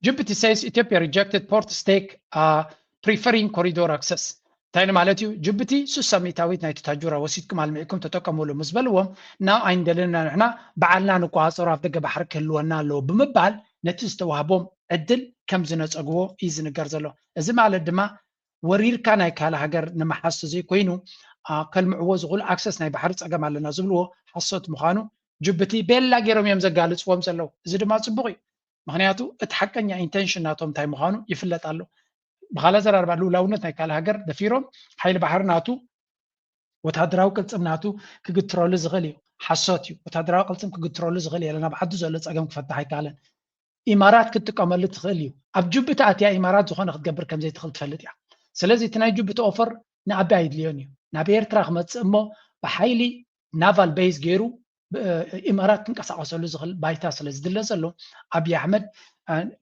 Djibouti says Ethiopia rejected port stake preferring corridor access እንታይ ማለት እዩ? ጅቡቲ ሱሳ ሚእታዊት ናይቲ ታጁራ ወሲድኩም ኣልሚዕኩም ተጠቀሙሉ ምስ በልዎም ናብ ኣይንደልንና ንሕና ባዕልና ንቆፃፀሮ ኣፍደገ ባሕሪ ክህልወና ኣለዎ ብምባል ነቲ ዝተዋህቦም ዕድል ከም ዝነፀግዎ እዩ ዝንገር ዘሎ። እዚ ማለት ድማ ወሪርካ ናይ ካልእ ሃገር ንምሓዝ ተዘይኮይኑ ከልምዕዎ ዝኽእሉ ኣክሰስ ናይ ባሕሪ ፀገም ኣለና ዝብልዎ ሓሶት ምዃኑ ጅቡቲ ቤላ ገይሮም እዮም ዘጋልፅዎም ዘለዉ። እዚ ድማ ፅቡቕ እዩ። ምክንያቱ እቲ ሓቀኛ ኢንተንሽን ናቶም እንታይ ምዃኑ ይፍለጥ ኣሎ። ብካልእ ኣዘራርባ ልኡላውነት ናይ ካልእ ሃገር ደፊሮም ሓይሊ ባሕሪ ናቱ ወታደራዊ ቅልፅም ናቱ ክግትረሉ ዝኽእል እዩ። ሓሶት እዩ። ወታደራዊ ቅልፅም ክግትረሉ ዝኽእል የለን። ኣብ ዓዱ ዘሎ ፀገም ክፈትሕ ኣይከኣለን። ኢማራት ክትጥቀመሉ ትኽእል እዩ። ኣብ ጅቡቲ ኣትያ ኢማራት ዝኾነ ክትገብር ከም ዘይትኽእል ትፈልጥ እያ። ስለዚ እቲ ናይ ጅቡቲ ኦፈር ንኣቢ ኣይድልዮን እዩ። ናብ ኤርትራ ክመፅእ እሞ ብሓይሊ ናቫል ቤዝ ገይሩ ኢማራት ክንቀሳቐሰሉ ዝኽእል ባይታ ስለ ዝድለ ዘሎ ኣብይ ኣሕመድ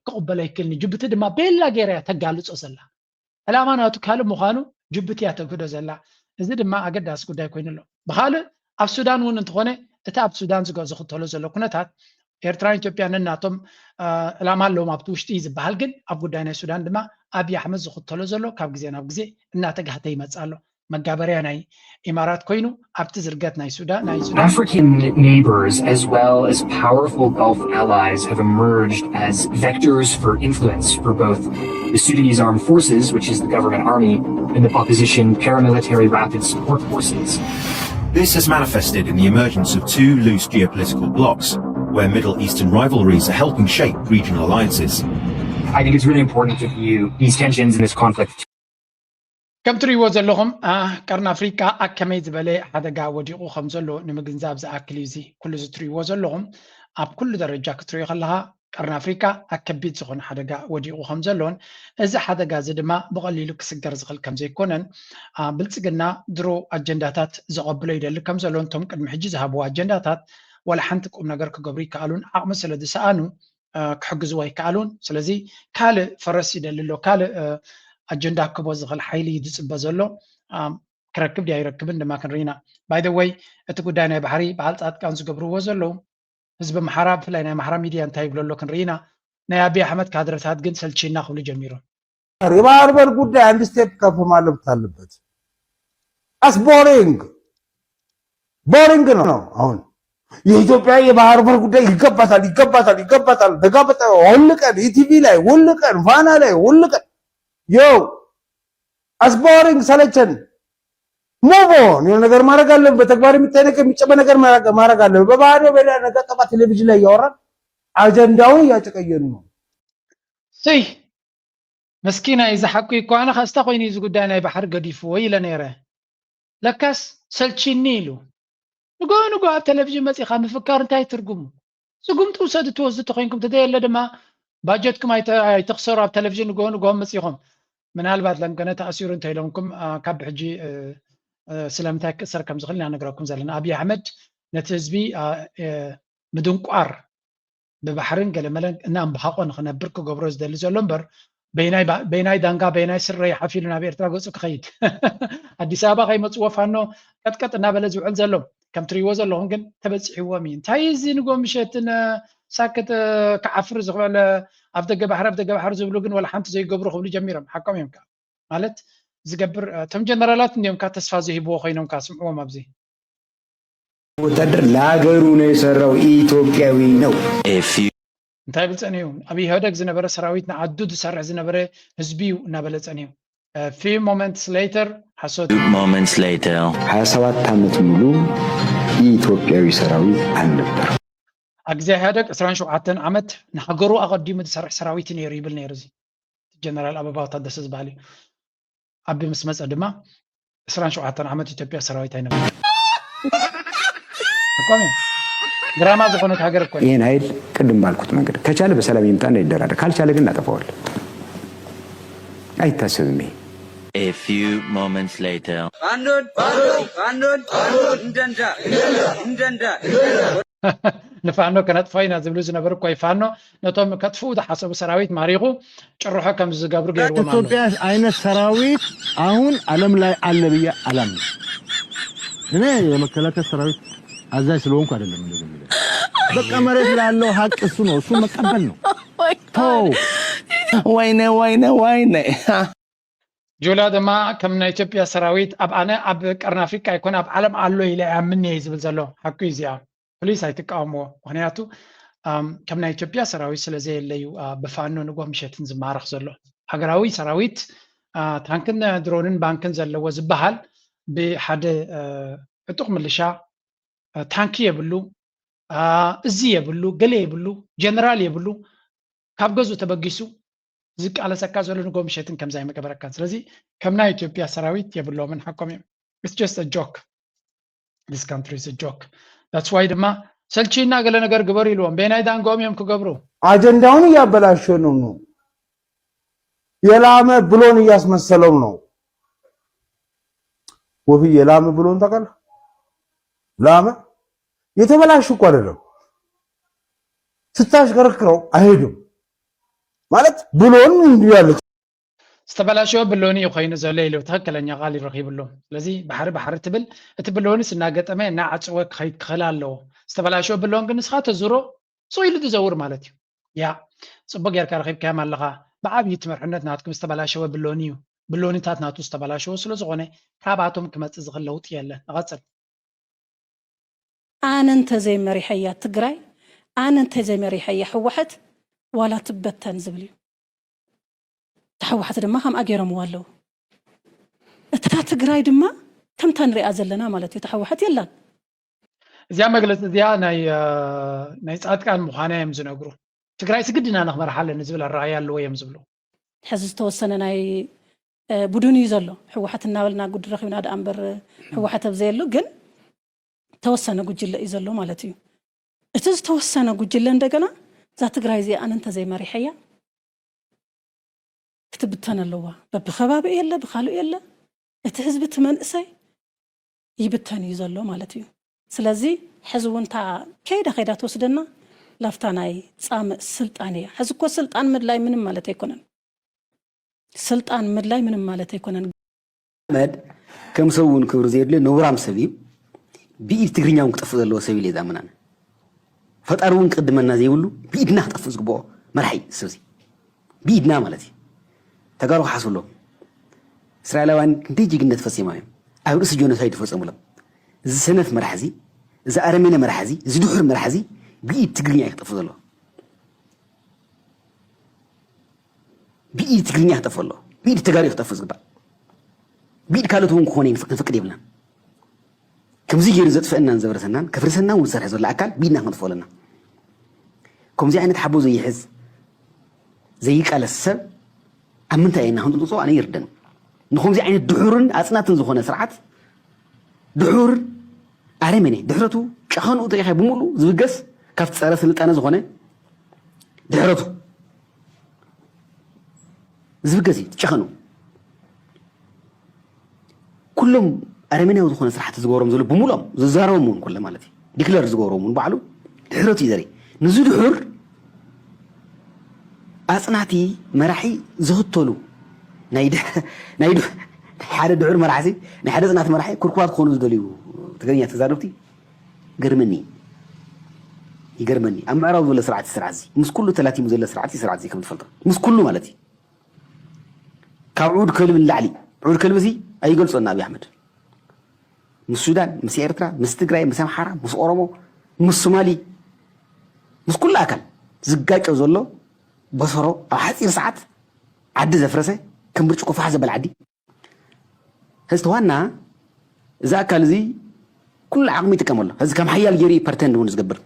ክቕበሎ ኣይክእልን እዩ። ጅቡቲ ድማ ቤላ ገይራ እያ ተጋልፆ ዘላ። ዕላማ ናቱ ካልእ ምዃኑ ጅቡቲ እያ ተግህዶ ዘላ። እዚ ድማ ኣገዳሲ ጉዳይ ኮይኑ ኣሎ። ብኻልእ ኣብ ሱዳን እውን እንተኾነ እቲ ኣብ ሱዳን ዝክተሎ ዘሎ ኩነታት ኤርትራን ኢትዮጵያን ነናቶም ዕላማ ኣለዎም ኣብቲ ውሽጢ ዝበሃል ግን ኣብ ጉዳይ ናይ ሱዳን ድማ ኣብይ ኣሕመድ ዝኽተሎ ዘሎ ካብ ግዜ ናብ ግዜ እናተጋህተ ይመፅእ ኣሎ። መጋበርያ ናይ ኢማራት ኮይኑ ኣብቲ ዝርገት ናይ ሱዳን ናይ ሱዳን African neighbors as well as powerful Gulf allies have emerged as vectors for influence for both the Sudanese Armed Forces, which is the government army, and the opposition paramilitary Rapid Support Forces. This has manifested in the emergence of two loose geopolitical blocs, where Middle Eastern rivalries are helping shape regional alliances. I think it's really important to view these tensions and this conflict ከም ትርእይዎ ዘለኹም ቀርኒ ኣፍሪቃ ኣብ ከመይ ዝበለ ሓደጋ ወዲቑ ከም ዘሎ ንምግንዛብ ዝኣክል እዩ። እዚ ኩሉ እዚ ትርእይዎ ዘለኹም ኣብ ኩሉ ደረጃ ክትርእዮ ከለኻ ቀርኒ ኣፍሪቃ ኣብ ከቢድ ዝኾነ ሓደጋ ወዲቑ ከም ዘሎን እዚ ሓደጋ እዚ ድማ ብቐሊሉ ክስገር ዝኽእል ከም ዘይኮነን ብልጽግና ድሮ ኣጀንዳታት ዘቐብሎ ይደሊ ከም ዘሎን እቶም ቅድሚ ሕጂ ዝሃብዎ ኣጀንዳታት ዋላ ሓንቲ ቁም ነገር ክገብሩ ይከኣሉን ዓቕሚ ስለ ዝሰኣኑ ክሕግዝዎ ኣይከኣሉን። ስለዚ ካልእ ፈረስ ይደሊ ኣሎ፣ ካልእ ኣጀንዳ ክቦ ዝኽእል ሓይሊ እዩ ዝፅበ ዘሎ። ክረክብ ድያ ይረክብን ድማ ክንርኢና። ባይ ዘ ወይ እቲ ጉዳይ ናይ ባሕሪ በዓል ፃድቃን ዝገብርዎ ዘለዉ ህዝቢ ኣምሓራ ብፍላይ ናይ ኣምሓራ ሚድያ እንታይ ይብሎ ኣሎ ክንርኢና። ናይ ኣብይ ኣሕመድ ካድረታት ግን ሰልቺና ክብሉ ጀሚሮም። የባህር በር ጉዳይ አንድ ስቴፕ ከፍ ማለት አለበት። አስ ቦሪንግ ቦሪንግ ነው። አሁን የኢትዮጵያ የባህር በር ጉዳይ ይገባታል ይገባታል ይገባታል ተጋበጠ ሁል ቀን ኢቲቪ ላይ ሁል ቀን ፋና ላይ ሁል ቀን ዮ አስ ቦሪንግ ሰለቸን። ሙቭ ኦን የሆነ ነገር ማድረግ አለብን። በተግባር የሚታይ ነገር የሚጨበ ነገር ማድረግ አለብን። በባዶ ሜዳ ነገ ጠዋት ቴሌቪዥን ላይ እያወራን አጀንዳውን እያጨቀየኑ ነው። ስይ መስኪናይ እዚ ሓቁ እኮ ኣነ ከስታ ኮይኑ እዚ ጉዳይ ናይ ባሕሪ ገዲፍዎ ኢለ ነይረ። ለካስ ሰልቺኒ ኢሉ። ንጎ ንጎ ኣብ ቴሌቪዥን መፂኻ ምፍካር እንታይ ትርጉሙ? ስጉምቲ ውሰዱ ትወስዱ ተኮይንኩም ተዘየለ ድማ ባጀትኩም ኣይተ- ኣይተኽሰሩ ኣብ ቴሌቪዥን ንጎ ንጎ መፂኹም። ምናልባት ለምገነ ተኣሲሩ እንተኢሎምኩም አ፣ ካብ ሕጂ እ፣ እ፣ ስለምንታይ ክእሰር ከም ዝኽእል ኢና ነግረኩም ዘለና። ኣብይ ኣሕመድ ነቲ ህዝቢ አ፣ እ፣ ምድንቋር ብባሕርን ገለመለን እናንብሃቆ ንክነብር ክገብሮ ዝደሊ ዘሎ እምበር በይናይ ባ- በይናይ ዳንጋ በይናይ ስረይ ሓፊሉ ናብ ኤርትራ ገፁ ክኸይድ ኣዲስ ኣበባ ከይመፅዎ ፋኖ ቀጥቀጥ እናበለ ዝውዕል ዘሎ ከም ትሪእዎ ዘለኹም ግን ተበፂሕዎም እዩ። እንታይ እዚ ንጎ ምሸትን ሳክት ክዓፍር ዝኽእል ኣብ ደገ ባሕሪ ኣብ ደገ ባሕሪ ዝብሉ ግን ወላ ሓንቲ ዘይገብሩ ክብሉ ጀሚሮም። ሓቆም እዮም ከዓ ማለት ዝገብር እቶም ጀነራላት እንዲዮም ከዓ ተስፋ ዝህብዎ ኮይኖም ከዓ ስምዕዎም ኣብዚ ወታደር ለሀገሩ ነው የሰራው፣ ኢትዮጵያዊ ነው። እንታይ ብል ጸኒሑ? ኣብ ኢህወደግ ዝነበረ ሰራዊት ንዓዱ ዝሰርሕ ዝነበረ ህዝቢ እዩ እናበለ ጸኒሑ። Few moments later ሓሶት። Moments later. ሀያ ሰባት ዓመት ሙሉ ኢትዮጵያዊ ሰራዊት አልነበር። ኣብ ግዜ ኢህወደግ ዕስራን ሸውዓተን ዓመት ንሃገሩ ኣቐዲሙ ዝሰርሕ ሰራዊት ነይሩ ይብል ነይሩ። እዚ ጀነራል ኣበባው ታደሰ ዝበሃል እዩ። ኣቢ ምስ መፀ ድማ ዕስራን ሸውዓተን ዓመት ኢትዮጵያ ሰራዊት ኣይነበረን። እኮ ድራማ ዝኾነት ሃገር እኮ ይህን ኃይል ቅድም ባልኩት መንገድ ከቻለ በሰላም ይምጣና ይደራደር፣ ካልቻለ ግን እናጠፋዋለን። አይታሰብም ይሄ። A few moments later. ፋኖን ፋኖን ፋኖን እንደንዳ እንደንዳ ንፋኖ ከነጥፋ ኢና ዝብሉ ዝነበሩ እኮ ፋኖ ነቶም ከጥፍኡ ዝሓሰቡ ሰራዊት ማሪኹ ጭርሖ ከም ዝገብሩ ገይርዎም ኣሎ። ኢትዮጵያ አይነት ሰራዊት አሁን ዓለም ላይ አለ ብዬ አላምንም። እኔ የመከላከያ ሰራዊት አዛዥ ስለሆንኩ አይደለም እንደዚህ የሚለው። በቃ መሬት ላለው ሀቅ እሱ ነው፣ እሱ መቀበል ነው። ተው። ወይነ ወይነ ወይነ ጁላ ድማ ከም ናይ ኢትዮጵያ ሰራዊት ኣብ ኣነ ኣብ ቀርኒ ኣፍሪቃ ይኮነ ኣብ ዓለም ኣሎ ኢለ ይኣምን እየ ዝብል ዘሎ ሓቁ እዩ። እዚኣ ፕሊስ ኣይትቃወምዎ። ምክንያቱ ከም ናይ ኢትዮጵያ ሰራዊት ስለ ዘየለዩ ብፋኖ ንጎ ምሸትን ዝማረኽ ዘሎ ሃገራዊ ሰራዊት ታንክን ድሮንን ባንክን ዘለዎ ዝበሃል ብሓደ ዕጡቕ ምልሻ ታንኪ የብሉ፣ እዚ የብሉ፣ ገለ የብሉ፣ ጀነራል የብሉ፣ ካብ ገዝኡ ተበጊሱ ዝቃለሰካ ዘሎ ንጎ ምሸትን ከምዛ ኣይመገበረካን። ስለዚ ከም ናይ ኢትዮጵያ ሰራዊት የብሎምን፣ ሓቆም እዮም። It's just a joke. This country is a joke. That's why ድማ ሰልችና ገለ ነገር ግበሩ ኢልዎም። በናይ ዳንጎኦም እዮም ክገብሩ። አጀንዳውን እያበላሸ ነው ነው የላመ ብሎን እያስመሰለው ነው። ወፍዬ ላመ ብሎን ታውቃለህ? ላመ የተበላሽ እኮ አይደለም፣ ስታሽከረክረው አይሄድም ማለት ብሎን እንዲሁ ያለች ዝተበላሸወ ብሎኒ እዩ ኮይኑ ዘሎ ኢሉ ትክክለኛ ቃል ይረኪብሉ። ስለዚ ባሕሪ ባሕሪ ትብል እቲ ብሎኒስ እናገጠመ እናዓፀወ ክኸይድ ክኽእል ኣለዎ። ዝተበላሸወ ብሎን ግን ንስኻ ተዙሮ ስቕ ኢሉ ዝዘውር ማለት እዩ። ያ ፅቡቅ ጌርካ ረኪብካዮም ኣለኻ። ብዓብዪ እቲ መርሕነት ናትኩም ዝተበላሸወ ብሎኒ እዩ። ብሎኒታት ናቱ ዝተበላሸወ ስለዝኾነ ካብኣቶም ክመፅእ ዝኽእል ለውጢ የለን። ንቐፅል። ኣነ እንተዘይመሪሐያ ትግራይ ኣነ እንተዘይመሪሐያ ህወሓት ዋላ ትበተን ዝብል እዩ። ተሓዋሕቲ ድማ ከምኣ ገይሮምዋ ኣለዉ። እታ ትግራይ ድማ ከምታ ንሪኣ ዘለና ማለት እዩ። እታ ህወሓት የላን። እዚኣ መግለፂ እዚኣ ናይ እ፣ ናይ ፃድቃን ምዃና እዮም ዝነግሩ። ትግራይ ስግድና ንክመርሓ ኣለኒ ዝብል ኣረኣያ ኣለዎ እዮም ዝብሉ። ሕዚ ዝተወሰነ ናይ እ፣ ቡድን እዩ ዘሎ። ህወሓት እናበልና ጉድ ረኺብና ደኣ እምበር ህወሓት ኣብ ዘየሉ ግን ተወሰነ ጉጅለ እዩ ዘሎ ማለት እዩ። እቲ ዝተወሰነ ጉጅለ እንደገና እዛ ትግራይ እዚኣ ኣነ እንተዘይመሪሐያ ክትብተን ኣለዋ። በብከባቢ የለ ብካልኡ የለ እቲ ህዝቢ እቲ መንእሰይ ይብተን እዩ ዘሎ ማለት እዩ። ስለዚ ሕዚ እውን እታ ከይዳ ከይዳ ትወስደና ላፍታ ናይ ፃምእ ስልጣን እያ። ሕዚ እኮ ስልጣን ምድላይ ምንም ማለት ኣይኮነን። ስልጣን ምድላይ ምንም ማለት ኣይኮነን። ኣሕመድ ከም ሰብ እውን ክብሪ ዘየድልዮ ነውራም ሰብ እዩ። ብኢድ ትግርኛ እውን ክጠፍእ ዘለዎ ሰብ ኢለ ዝኣምን ኣነ። ፈጣሪ እውን ክቕድመና ዘይብሉ ብኢድና ክጠፍእ ዝግብኦ መራሒ እዩ ሰብ እዚ። ብኢድና ማለት እዩ። ተጋሩ ክሓስቡ ኣለዎም። እስራኤላውያን ክንደይ ጅግነት ፈፂሞም እዮም። ኣብ ርእሲ ጆኖሳይድ ፈፀሙሎም። እዚ ሰነፍ መራሕ እዚ፣ እዚ ኣረሜነ መራሕ እዚ፣ እዚ ድሑር መራሕ እዚ ብኢድ ትግርኛ እዩ ክጠፍእ ዘለዎ። ብኢድ ትግርኛ ክጠፍእ ኣሎ። ብኢድ ተጋሩ ክጠፍእ ዝግባእ። ብኢድ ካልኦት እውን ክኾነ ይንፍ- ክንፈቅድ የብልናን። ከምዚ ገይሩ ዘጥፍአናን ዘብረሰናን ከፍርሰና እውን ዝሰርሐ ዘሎ ኣካል ብኢድና ክንጥፎ ኣለና። ከምዚ ዓይነት ሓቦ ዘይሕዝ ዘይቃለስ ሰብ ኣብ ምንታይ ኢና ክንጥልጦ ኣነ ይርደን። ንከምዚ ዓይነት ድሑርን ኣፅናትን ዝኾነ ስርዓት ድሑር ኣረመኔ ድሕረቱ ጨኸንኡ ተሪኸ ብምሉ ዝብገስ ካብቲ ፀረ ስልጣነ ዝኾነ ድሕረቱ ዝብገስ እዩ ጨኸንኡ ኩሎም ኣረመኔያዊ ዝኾነ ስራሕቲ ዝገብሮም ዘሎ ብምሎም ዝዛረቦም እውን ኮለ ማለት እዩ ዲክለር ዝገብሮም እውን ባዕሉ ድሕረቱ እዩ ዘርኢ ነዚ ድሑር ኣፅናቲ መራሒ ዝኽተሉ ናይ ድ- ናይ ድ- ሓደ ድሑር መራሒ ናይ ሓደ ፅናት መራሒ ኩርኩራት ክኾኑ ዝደልዩ ትግርኛ ተዛረብቲ ገርመኒ ይገርመኒ ኣብ ምዕራብ ዘሎ ስርዓት ስርዓት እዚ ምስ ኩሉ ተላቲሙ ዘሎ ስርዓት ስርዓት እዚ ከም ትፈልጦ ምስ ኩሉ ማለት እዩ ካብ ዑድ ከልቢ ንላዕሊ ዑድ ከልቢ እዚ ኣይገልፆና ኣብይ ኣሕመድ ምስ ሱዳን ምስ ኤርትራ ምስ ትግራይ ምስ ኣምሓራ ምስ ኦሮሞ ምስ ሶማሊ ምስ ኩሉ ኣካል ዝጋጨ ዘሎ በሰሮ ኣብ ሓፂር ሰዓት ዓዲ ዘፍረሰ ከም ብርጭቆ ፋሕ ዘበል ዓዲ ሕዚ ዋና እዚ ኣካል እዚ ኩሉ ዓቕሚ ይጥቀመሉ ሕዚ ከም ሓያል ገይሩ ፐርተንድ እውን ዝገብር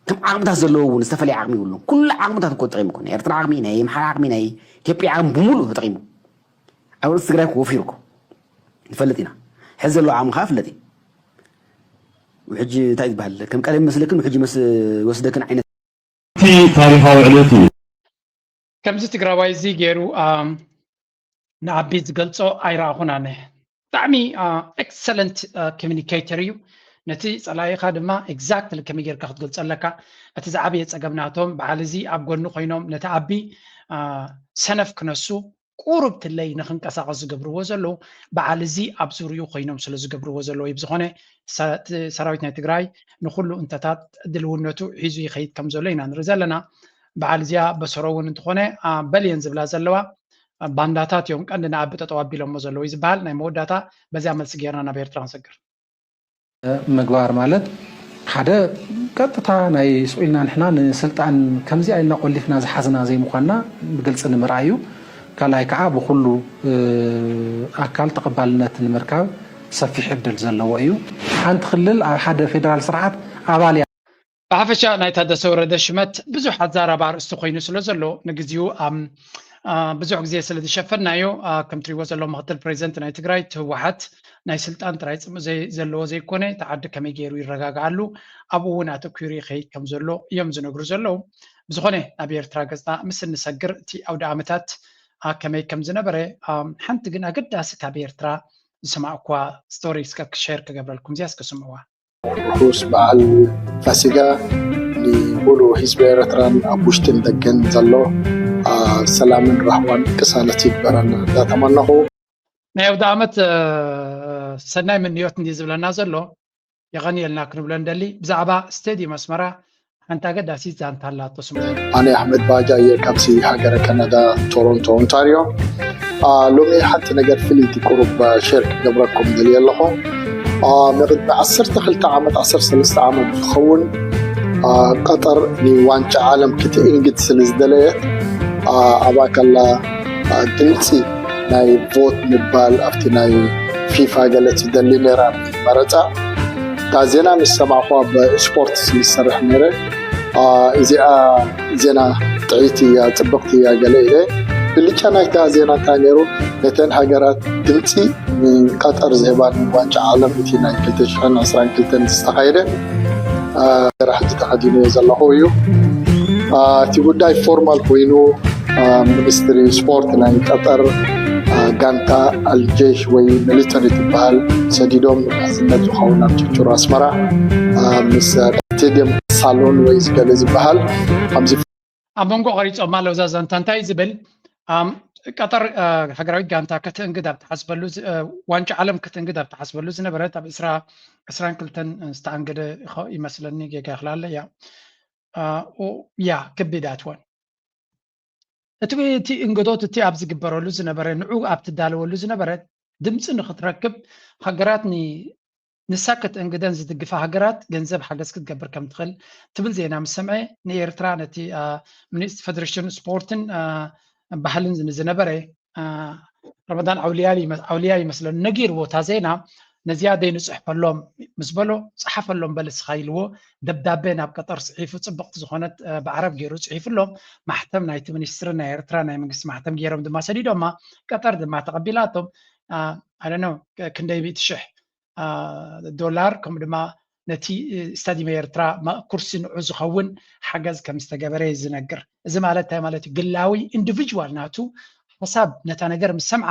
ከም ዓቕምታት ዘለዎ እውን ዝተፈላለየ ዓቕሚ ይብሉ ኩሉ ዓቕምታት እኮ ጠቂሙ እኮ ናይ ኤርትራ ዓቕሚ ናይ ኣምሓራ ዓቕሚ ናይ ኢትዮጵያ ዓቕሚ ብምሉእ ተጠቂሙ ኣብ ርእሲ ትግራይ ክወፊሩ እኮ ንፈልጥ ኢና ሕዚ ዘለዎ ዓቕሚ ከዓ ፍለጥ እዩ ሕጂ እንታይ ዝበሃል ከም ቀደም መስለክን ሕጂ መስ ወስደክን ዓይነት እቲ ታሪኻዊ ዕለት እዩ። ከምዚ ትግራዋይ እዚ ገይሩ ንኣቢ ዝገልፆ ኣይረኣኹን ኣነ። ብጣዕሚ ኤክሰለንት ኮሚኒኬተር እዩ። ነቲ ፀላኢኻ ድማ ኤግዛክትሊ ከመይ ጌርካ ክትገልፆ ኣለካ። እቲ ዝዓበየ ፀገም ናቶም በዓል እዚ ኣብ ጎኒ ኮይኖም ነቲ ኣቢ ሰነፍ ክነሱ ቁሩብ ትለይ ንክንቀሳቐስ ዝገብርዎ ዘለዉ በዓል እዚ ኣብ ዙርኡ ኮይኖም ስለ ዝገብርዎ ዘለዉ እዩ። ብዝኾነ ሰራዊት ናይ ትግራይ ንኩሉ እንተታት ድልውነቱ ሒዙ ይኸይድ ከም ዘሎ ኢና ንርኢ ዘለና። በዓል እዚኣ በሰሮ እውን እንተኾነ በልየን ዝብላ ዘለዋ ባንዳታት እዮም ቀንዲ ንኣቢ ጠጠው ኣቢሎሞ ዘለዉ እዩ ዝበሃል። ናይ መወዳእታ በዚኣ መልሲ ጌርና ናብ ኤርትራ ክንሰግር። ምግባር ማለት ሓደ ቀጥታ ናይ ስቕ ኢልና ንሕና ንስልጣን ከምዚኣ ኢልና ቆሊፍና ዝሓዝና ዘይምዃንና ብግልፂ ንምርኣይ እዩ። ካልኣይ ከዓ ብኩሉ ኣካል ተቐባልነት ንምርካብ ሰፊሕ ዕድል ዘለዎ እዩ። ሓንቲ ክልል ኣብ ሓደ ፌደራል ስርዓት ኣባል እያ። ብሓፈሻ ናይ ታደሰ ወረደ ሽመት ብዙሕ ኣዛራቢ ኣርእስቲ ኮይኑ ስለ ዘሎ ንግዚኡ ብዙሕ ግዜ ስለ ዝሸፈናዮ ከም ትሪእዎ ዘሎ ምክትል ፕሬዚደንት ናይ ትግራይ እቲ ህወሓት ናይ ስልጣን ጥራይ ፅምእ ዘለዎ ዘይኮነ እቲ ዓዲ ከመይ ገይሩ ይረጋግኣሉ ኣብኡ እውን ኣተኲሩ ይኸይድ ከም ዘሎ እዮም ዝነግሩ ዘለዉ። ብዝኾነ ናብ ኤርትራ ገፅና ምስ እንሰግር እቲ ኣውደ ዓመታት ከመይ ከም ዝነበረ ሓንቲ ግን ኣገዳሲ ካብ ኤርትራ ዝሰማዕኳ ስቶሪ እስከ ሸር ክገብረልኩም እዚኣ እስከ ስምዕዋ። ርሑስ በዓል ፋሲጋ ንሙሉእ ህዝቢ ኤርትራን ኣብ ውሽጥን ደገን ዘሎ ሰላምን ራህዋን ቅሳነት ይግበረልና እንዳተመነኹ። ናይ ኣውደ ዓመት ሰናይ ምንዮት እንዲ ዝብለና ዘሎ የቐንየልና ክንብሎ እንደሊ። ብዛዕባ ስቴድዩም ኣስመራ ሓንቲ ኣገዳሲት ዛንታ ኣላቶ ስምዑ። ኣነ ኣሕመድ ባጃ እየ ካብዚ ሃገረ ካናዳ ቶሮንቶ ኦንታርዮ። ሎሚ ሓንቲ ነገር ፍልይቲ ቁሩብ ሸር ክገብረኩም ደልየ ኣለኹ። ንቕድሚ ዓሰርተ ክልተ ዓመት ዓሰርተ ሰለስተ ዓመት ዝኸውን ቀጠር ንዋንጫ ዓለም ክትእንግድ ስለ ዝደለየት ኣብኣ ከላ ድምፂ ናይ ቮት ምባል ኣብቲ ናይ ፊፋ ገለ ትደሊ ነይራ መረፃ። እታ ዜና ምስ ሰማዕኳ ብስፖርት ይሰርሕ ነይረ። እዚኣ ዜና ጥዕይቲ እያ፣ ፅብቕቲ እያ ገለ ኢለ። ብልጫ ናይታ ዜና እንታይ ነይሩ? ነተን ሃገራት ድምፂ ንቀጠር ዝህባ ንዋንጫ ዓለም እቲ ናይ ክልተ ሽሕን ዕስራን ክልተን ዝተኻየደ ሕጂ ተኸዲንዮ ዘለኹ እዩ። እቲ ጉዳይ ፎርማል ኮይኑ ሚኒስትሪ ስፖርት ናይ ቀጠር ጋንታ ኣልጀሽ ወይ ሚሊተሪ ትበሃል ሰዲዶም ንመሕዝነት ዝኸውን ኣብ ጭርጭሮ ኣስመራ ምስ ስቴድየም ሳሎን ወይ ዝገለ ዝበሃል ከምዚ ኣብ መንጎ ቆሪፆማ ኣለዉ። እዛ ዛንታ እንታይ ዝብል ቀጠር ሃገራዊት ጋንታ ከተእንግድ ኣብ ተሓስበሉ ዋንጫ ዓለም ከተእንግድ ኣብ ተሓስበሉ ዝነበረት ኣብ ዕስራን ክልተን ዝተኣንገደ ይመስለኒ፣ ጌጋ ይኽላለ እያ። ያ ክቢድ ኣትወን እቲ እቲ እንግዶት እቲ ኣብ ዝግበረሉ ዝነበረ ንዑ ኣብ ትዳለወሉ ዝነበረ ድምፂ ንክትረክብ ሃገራት ንሳ ክትእንግደን ዝድግፋ ሃገራት ገንዘብ ሓገዝ ክትገብር ከም ትኽእል ትብል ዜና ምስ ሰምዐ ንኤርትራ ነቲ ሚኒስትሪ ፌደሬሽን ስፖርትን ባህልን ዝነበረ ረመዳን ኣውልያ ይመስለኒ ነጊርዎ እታ ዜና ነዚኣ ደይ ንፅሕፈሎም ምስ በሎ ፀሓፈሎም በል እስኻ ኢልዎ ደብዳቤ ናብ ቀጠር ፅሒፉ ፅብቕቲ ዝኾነት ብዓረብ ገይሩ ፅሒፍሎም ማሕተም ናይቲ ሚኒስትሪ ናይ ኤርትራ ናይ መንግስቲ ማሕተም ገይሮም ድማ ሰዲዶማ ቀጠር ድማ ተቐቢላቶም ኣደነው ክንደይ ሚእቲ ሽሕ ዶላር ከምኡ ድማ ነቲ ስታዲየም ኤርትራ ኩርሲ ንዑ ዝኸውን ሓገዝ ከም ዝተገበረ እዩ ዝነግር። እዚ ማለት እንታይ ማለት እዩ? ግላዊ ኢንዲቪጅዋል ናቱ ሓሳብ ነታ ነገር ምስ ሰምዓ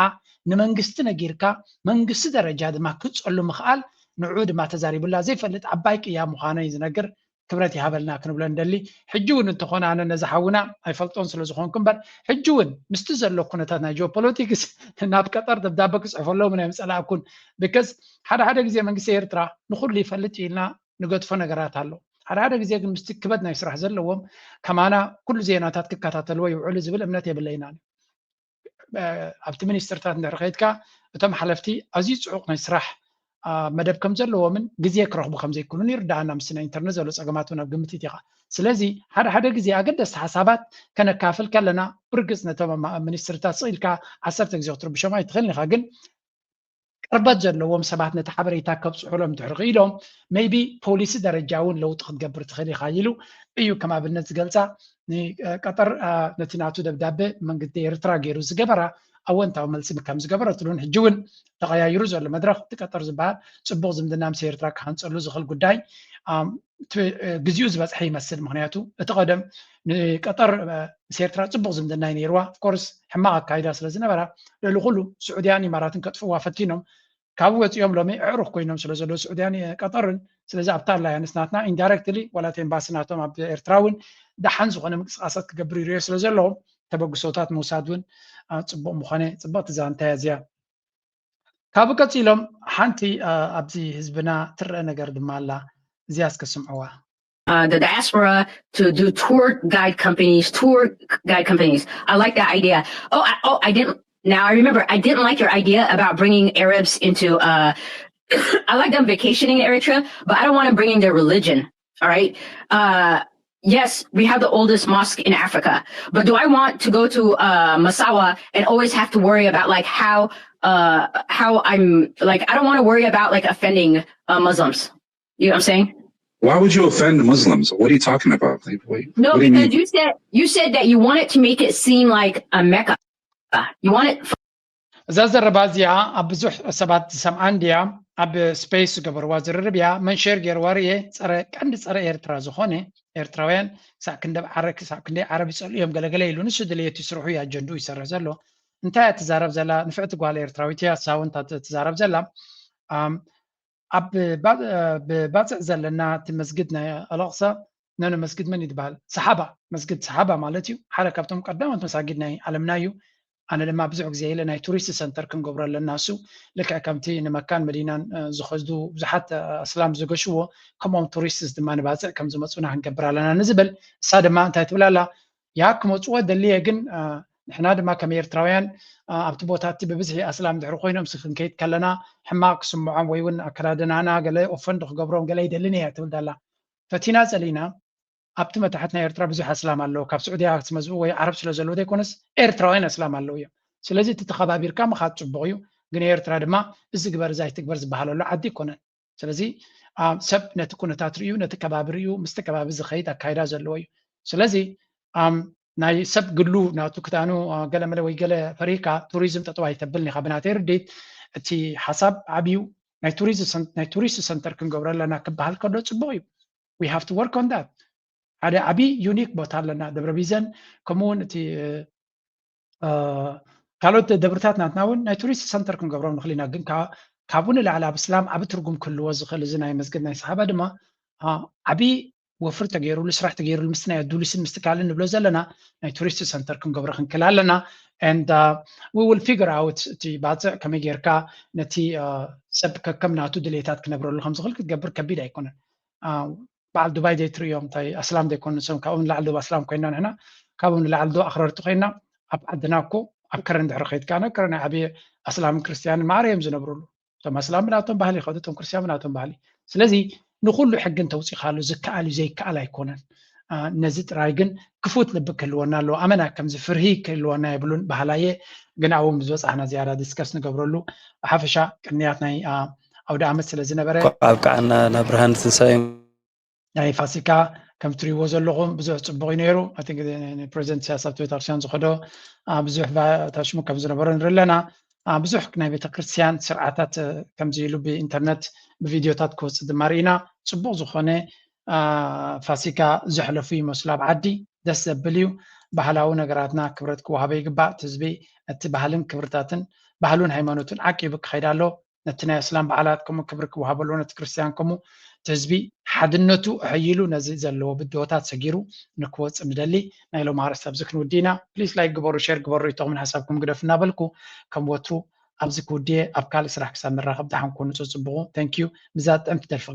ንመንግስቲ ነጊርካ መንግስቲ ደረጃ ድማ ክፀሉ ምኽኣል ንዑ ድማ ተዛሪቡላ ዘይፈልጥ ዓባይ ቅያ ምዃኑ እዩ ዝነግር። ክብረት ይሃበልና ክንብሎ ንደሊ። ሕጂ እውን እንተኾነ ኣነ ነዚ ሓውና ኣይፈልጦን ስለ ዝኾንኩ እምበር ሕጂ እውን ምስቲ ዘሎ ኩነታት ናይ ጂኦፖለቲክስ ናብ ቀጠር ደብዳበ ክፅሕፈሎም ናይ ምፀላእኩን because ሓደ ሓደ ግዜ መንግስቲ ኤርትራ ንኩሉ ይፈልጥ ኢልና ንገድፎ ነገራት ኣሎ። ሓደ ሓደ ግዜ ግን ምስቲ ክበድ ናይ ስራሕ ዘለዎም ከማና ኩሉ ዜናታት ክከታተልዎ ይውዕሉ ዝብል እምነት የብለይናን። ኣብቲ ሚኒስትርታት እንድሕር ከይድካ እቶም ሓለፍቲ ኣዝዩ ፅዑቕ ናይ ስራሕ መደብ ከም ዘለዎምን ግዜ ክረኽቡ ከም ዘይክእሉን ይርዳኣና። ምስቲ ናይ ኢንተርነት ዘሎ ፀገማት እውን ኣብ ግምት ኢኻ። ስለዚ ሓደ ሓደ ግዜ ኣገደስቲ ሓሳባት ከነካፍል ከለና ብርግፅ ነቶም ሚኒስትርታት ስቕ ኢልካ ዓሰርተ ግዜ ክትርብሾም ኣይትኽእልን ኢኻ። ግን ቅርበት ዘለዎም ሰባት ነቲ ሓበሬታ ከብፅሑሎም እንድሕር ክኢሎም maybe ፖሊሲ ደረጃ እውን ለውጢ ክትገብር ትኽእል ኢኻ ኢሉ እዩ ከም ኣብነት ዝገልፃ። ንቀጠር ነቲ ናቱ ደብዳበ መንግስቲ ኤርትራ ገይሩ ዝገበራ ኣወንታዊ መልሲ ከም ዝገበረትሉን ሕጂ እውን ተቐያይሩ ዘሎ መድረኽ እቲ ቀጠር ዝበሃል ፅቡቕ ዝምድና ምስ ኤርትራ ክሃንፀሉ ዝኽእል ጉዳይ ግዜኡ ዝበፅሐ ይመስል። ምክንያቱ እቲ ቀደም ንቀጠር ምስ ኤርትራ ፅቡቕ ዝምድና እዩ ነይርዋ። ኦፍኮርስ ሕማቕ ኣካይዳ ስለ ዝነበራ ልዕሊ ኩሉ ስዑድያን ኢማራትን ከጥፍዋ ፈቲኖም ካብ ወፂኦም ሎሚ ኣዕሩኽ ኮይኖም ስለ ዘለዉ ስዑድያን ቀጠርን ስለዚ ኣብታ ኣላያንስ ናትና ኢንዳይረክትሊ ዋላ እቲ ኤምባሲ ናቶም ኣብ ኤርትራ እውን ደሓን ዝኾነ ምንቅስቃሳት ክገብሩ ይሪኦ ስለ ዘለዎም ተበግሶታት ምውሳድ እውን ፅቡቅ ምኾነ። ፅብቅቲ ዛንታ እያ እዚኣ። ካብኡ ቀፂሎም ሓንቲ ኣብዚ ህዝብና ትረአ ነገር ድማ ኣላ። እዚኣ እስከ ስምዕዋ። uh, the diaspora to do tour guide companies, tour guide companies. I like that idea. Oh, I, oh, I didn't. Now I remember I didn't like your idea about bringing Arabs into. Uh, I like them vacationing in Eritrea, but I don't want to bring in their religion. All right. Uh, yes, we have the oldest mosque in Africa, but do I want to go to uh, Masawa and always have to worry about like how uh, how I'm like I don't want to worry about like offending uh, Muslims. You know what I'm saying? Why would you offend Muslims? What are you talking about? Like, what, No, what do you because mean? you said you said that you want it to make it seem like a Mecca. You want it እዛ ዘረባ እዚኣ ኣብ ብዙሕ ሰባት ዝሰምዓ እንድያ። ኣብ ስፔስ ዝገበርዋ ዝርርብ እያ መንሸር ገይርዋ ርየ። ፀረ ቀንዲ ፀረ ኤርትራ ዝኾነ ኤርትራውያን ክሳብ ክንደ ዓረ ክሳብ ክንደይ ዓረብ ይፀልኡ እዮም ገለገለ ኢሉ ንሱ ድልየት ይስርሑ እዩ ኣጀንድኡ ይሰርሕ ዘሎ። እንታይ እያ ትዛረብ ዘላ ንፍዕቲ ጓል ኤርትራዊት እያ ሳውንት ትዛረብ ዘላ። ኣብ ብባፅዕ ዘለና እቲ መስጊድ ናይ ኣልኣቕሳ ነነ መስጊድ መን ይትበሃል? ሰሓባ መስጊድ ሰሓባ ማለት እዩ። ሓደ ካብቶም ቀዳሞት መሳጊድ ናይ ዓለምና እዩ። ኣነ ድማ ብዙሕ ግዜ ኢለ ናይ ቱሪስት ሰንተር ክንገብሮ ኣለና። እሱ ልክዕ ከምቲ ንመካን መዲናን ዝኸዱ ብዙሓት ኣስላም ዝገሽዎ ከምኦም ቱሪስትስ ድማ ንባፅዕ ከም ዝመፁና ክንገብር ኣለና ንዝብል እሳ ድማ እንታይ ትብል ኣላ? ያ ክመፅዎ ደልየ ግን ንሕና ድማ ከም ኤርትራውያን ኣብቲ ቦታ እቲ ብብዝሒ ኣስላም ድሕሪ ኮይኖም ሲ ክንከይድ ከለና ሕማቕ ክስምዖም ወይ እውን ኣከዳድናና ገለ ኦፈንድ ክገብሮም ገለ ይደልን እየ ትብል ዳላ ፈቲና ጸሊና ኣብቲ መታሕት ናይ ኤርትራ ብዙሕ ኣስላም ኣለዉ ካብ ስዑድያ ዝመዝኡ ወይ ዓረብ ስለ ዘለዉ ዘይኮነስ ኤርትራውያን ኣስላም ኣለዉ እዮም ስለዚ እቲ ተኸባቢርካ ምኻድ ጽቡቕ እዩ ግን ኤርትራ ድማ እዚ ግበር እዚ ኣይትግበር ዝበሃለሉ ዓዲ ኣይኮነን። ስለዚ ሰብ ነቲ ኩነታት ርእዩ፣ ነቲ ከባቢ ርእዩ፣ ምስቲ ከባቢ ዝኸይድ ኣካይዳ ዘለዎ እዩ። ስለዚ ናይ ሰብ ግሉ ናቱ ክታኑ ገለመለ ወይ ገለ ፈሪካ ቱሪዝም ጠጠው ኣይተብልን ኢኻ። ብናተይ ርድኢት እቲ ሓሳብ ዓብዩ ናይ ቱሪስት ሰንተር ክንገብሮ ኣለና ክበሃል ከሎ ፅቡቅ እዩ። We have to work on that። ሓደ ዓብዪ ዩኒክ ቦታ ኣለና ደብረ ቢዘን፣ ከምኡ እውን እቲ ካልኦት ደብርታት ናትና እውን ናይ ቱሪስት ሰንተር ክንገብሮም ንኽእል ኢና። ግን ካብኡ ንላዕሊ ኣብ እስላም ዓቢ ትርጉም ክህልዎ ዝኽእል እዚ ናይ መስገድ ናይ ሰሓባ ድማ ዓቢ ወፍሪ ተገይሩሉ፣ ስራሕ ተገይሩሉ፣ ምስቲ ናይ ኣዱሊስን ምስቲ ካልእን ንብሎ ዘለና ናይ ቱሪስት ሰንተር ክንገብሮ ክንክእል ኣለና። And we will figure out እቲ ባፅዕ ከመይ ጌርካ ነቲ ሰብ ከከም ናቱ ድሌታት ክነብረሉ ከም ዝኽእል ክትገብር ከቢድ ኣይኮነን። በዓል ዱባይ ዘይትርእዮም እንታይ ኣስላም ዘይኮኑ ንሶም ካብኡ ንላዕሊ ዶ ኣስላም ኮይና ንሕና ካብኡ ንላዕሊ ዶ ኣኽረርቲ ኮይና ኣብ ዓድና እኮ ኣብ ከረን ድሕሪ ከይድካ ነ ከረን ዓብየ ኣስላምን ክርስትያንን ማዕረ እዮም ዝነብሩሉ። እቶም ኣስላም ብናቶም ባህሊ ይኸዱ፣ እቶም ክርስትያን ብናቶም ባህሊ። ስለዚ ንኩሉ ሕግን ተውፂኻሉ ዝከኣል እዩ ዘይከኣል ኣይኮነን። ነዚ ጥራይ ግን ክፉት ልቢ ክህልወና ኣለዎ። ኣመና ከምዚ ፍርሂ ክህልወና የብሉን ባህላየ ግን ኣብኡ ምስ በፃሕና ዝያዳ ዲስከስ ንገብረሉ። ብሓፈሻ ቅንያት ናይ ኣውደ ዓመት ስለ ዝነበረ ኣብቃዓና ናብ ብርሃን ትንሳኤ። ናይ ፋሲካ ከም ትሪእዎ ዘለኹም ብዙሕ ፅቡቅ እዩ ነይሩ። ፕሬዚደንት ኢሳያስ ኣብቲ ቤተክርስትያን ዝኸዶ ብዙሕ ታሽሙ ከም ዝነበሮ ንርኢ ኣለና። ብዙሕ ናይ ቤተክርስትያን ስርዓታት ከምዚ ኢሉ ብኢንተርነት ብቪድዮታት ክወፅእ ድማ ርኢና። ፅቡቅ ዝኾነ ፋሲካ ዘሕለፉ ይመስሉ ኣብ ዓዲ። ደስ ዘብል እዩ። ባህላዊ ነገራትና ክብረት ክወሃቦ ይግባእ። እቲ ህዝቢ ነቲ ባህልን ክብርታትን ባህሉን ሃይማኖቱን ዓቂቡ ክኸይድ ኣሎ። ነቲ ናይ እስላም በዓላት ከምኡ ክብሪ ክወሃቦ ኣለዎ፣ ነቲ ክርስትያን ከምኡ። እቲ ህዝቢ ሓድነቱ ኣሐይሉ ነዚ ዘለዎ ብድሆታት ሰጊሩ ንክወፅእ ንደሊ። ናይ ሎም ኣርእስቲ ኣብዚ ክንውዲ ኢና። ፕሊስ ላይክ ግበሩ፣ ሼር ግበሩ፣ ርእይቶኹምን ሓሳብኩም ግደፉ እናበልኩ ከም ወትሩ ኣብዚ ክውድየ ኣብ ካልእ ስራሕ ክሳብ ንራኸብ ደሓን ኩኑ። ፀፅብቑ። Thank you። ምዛ ጥዕምቲ ደርፊ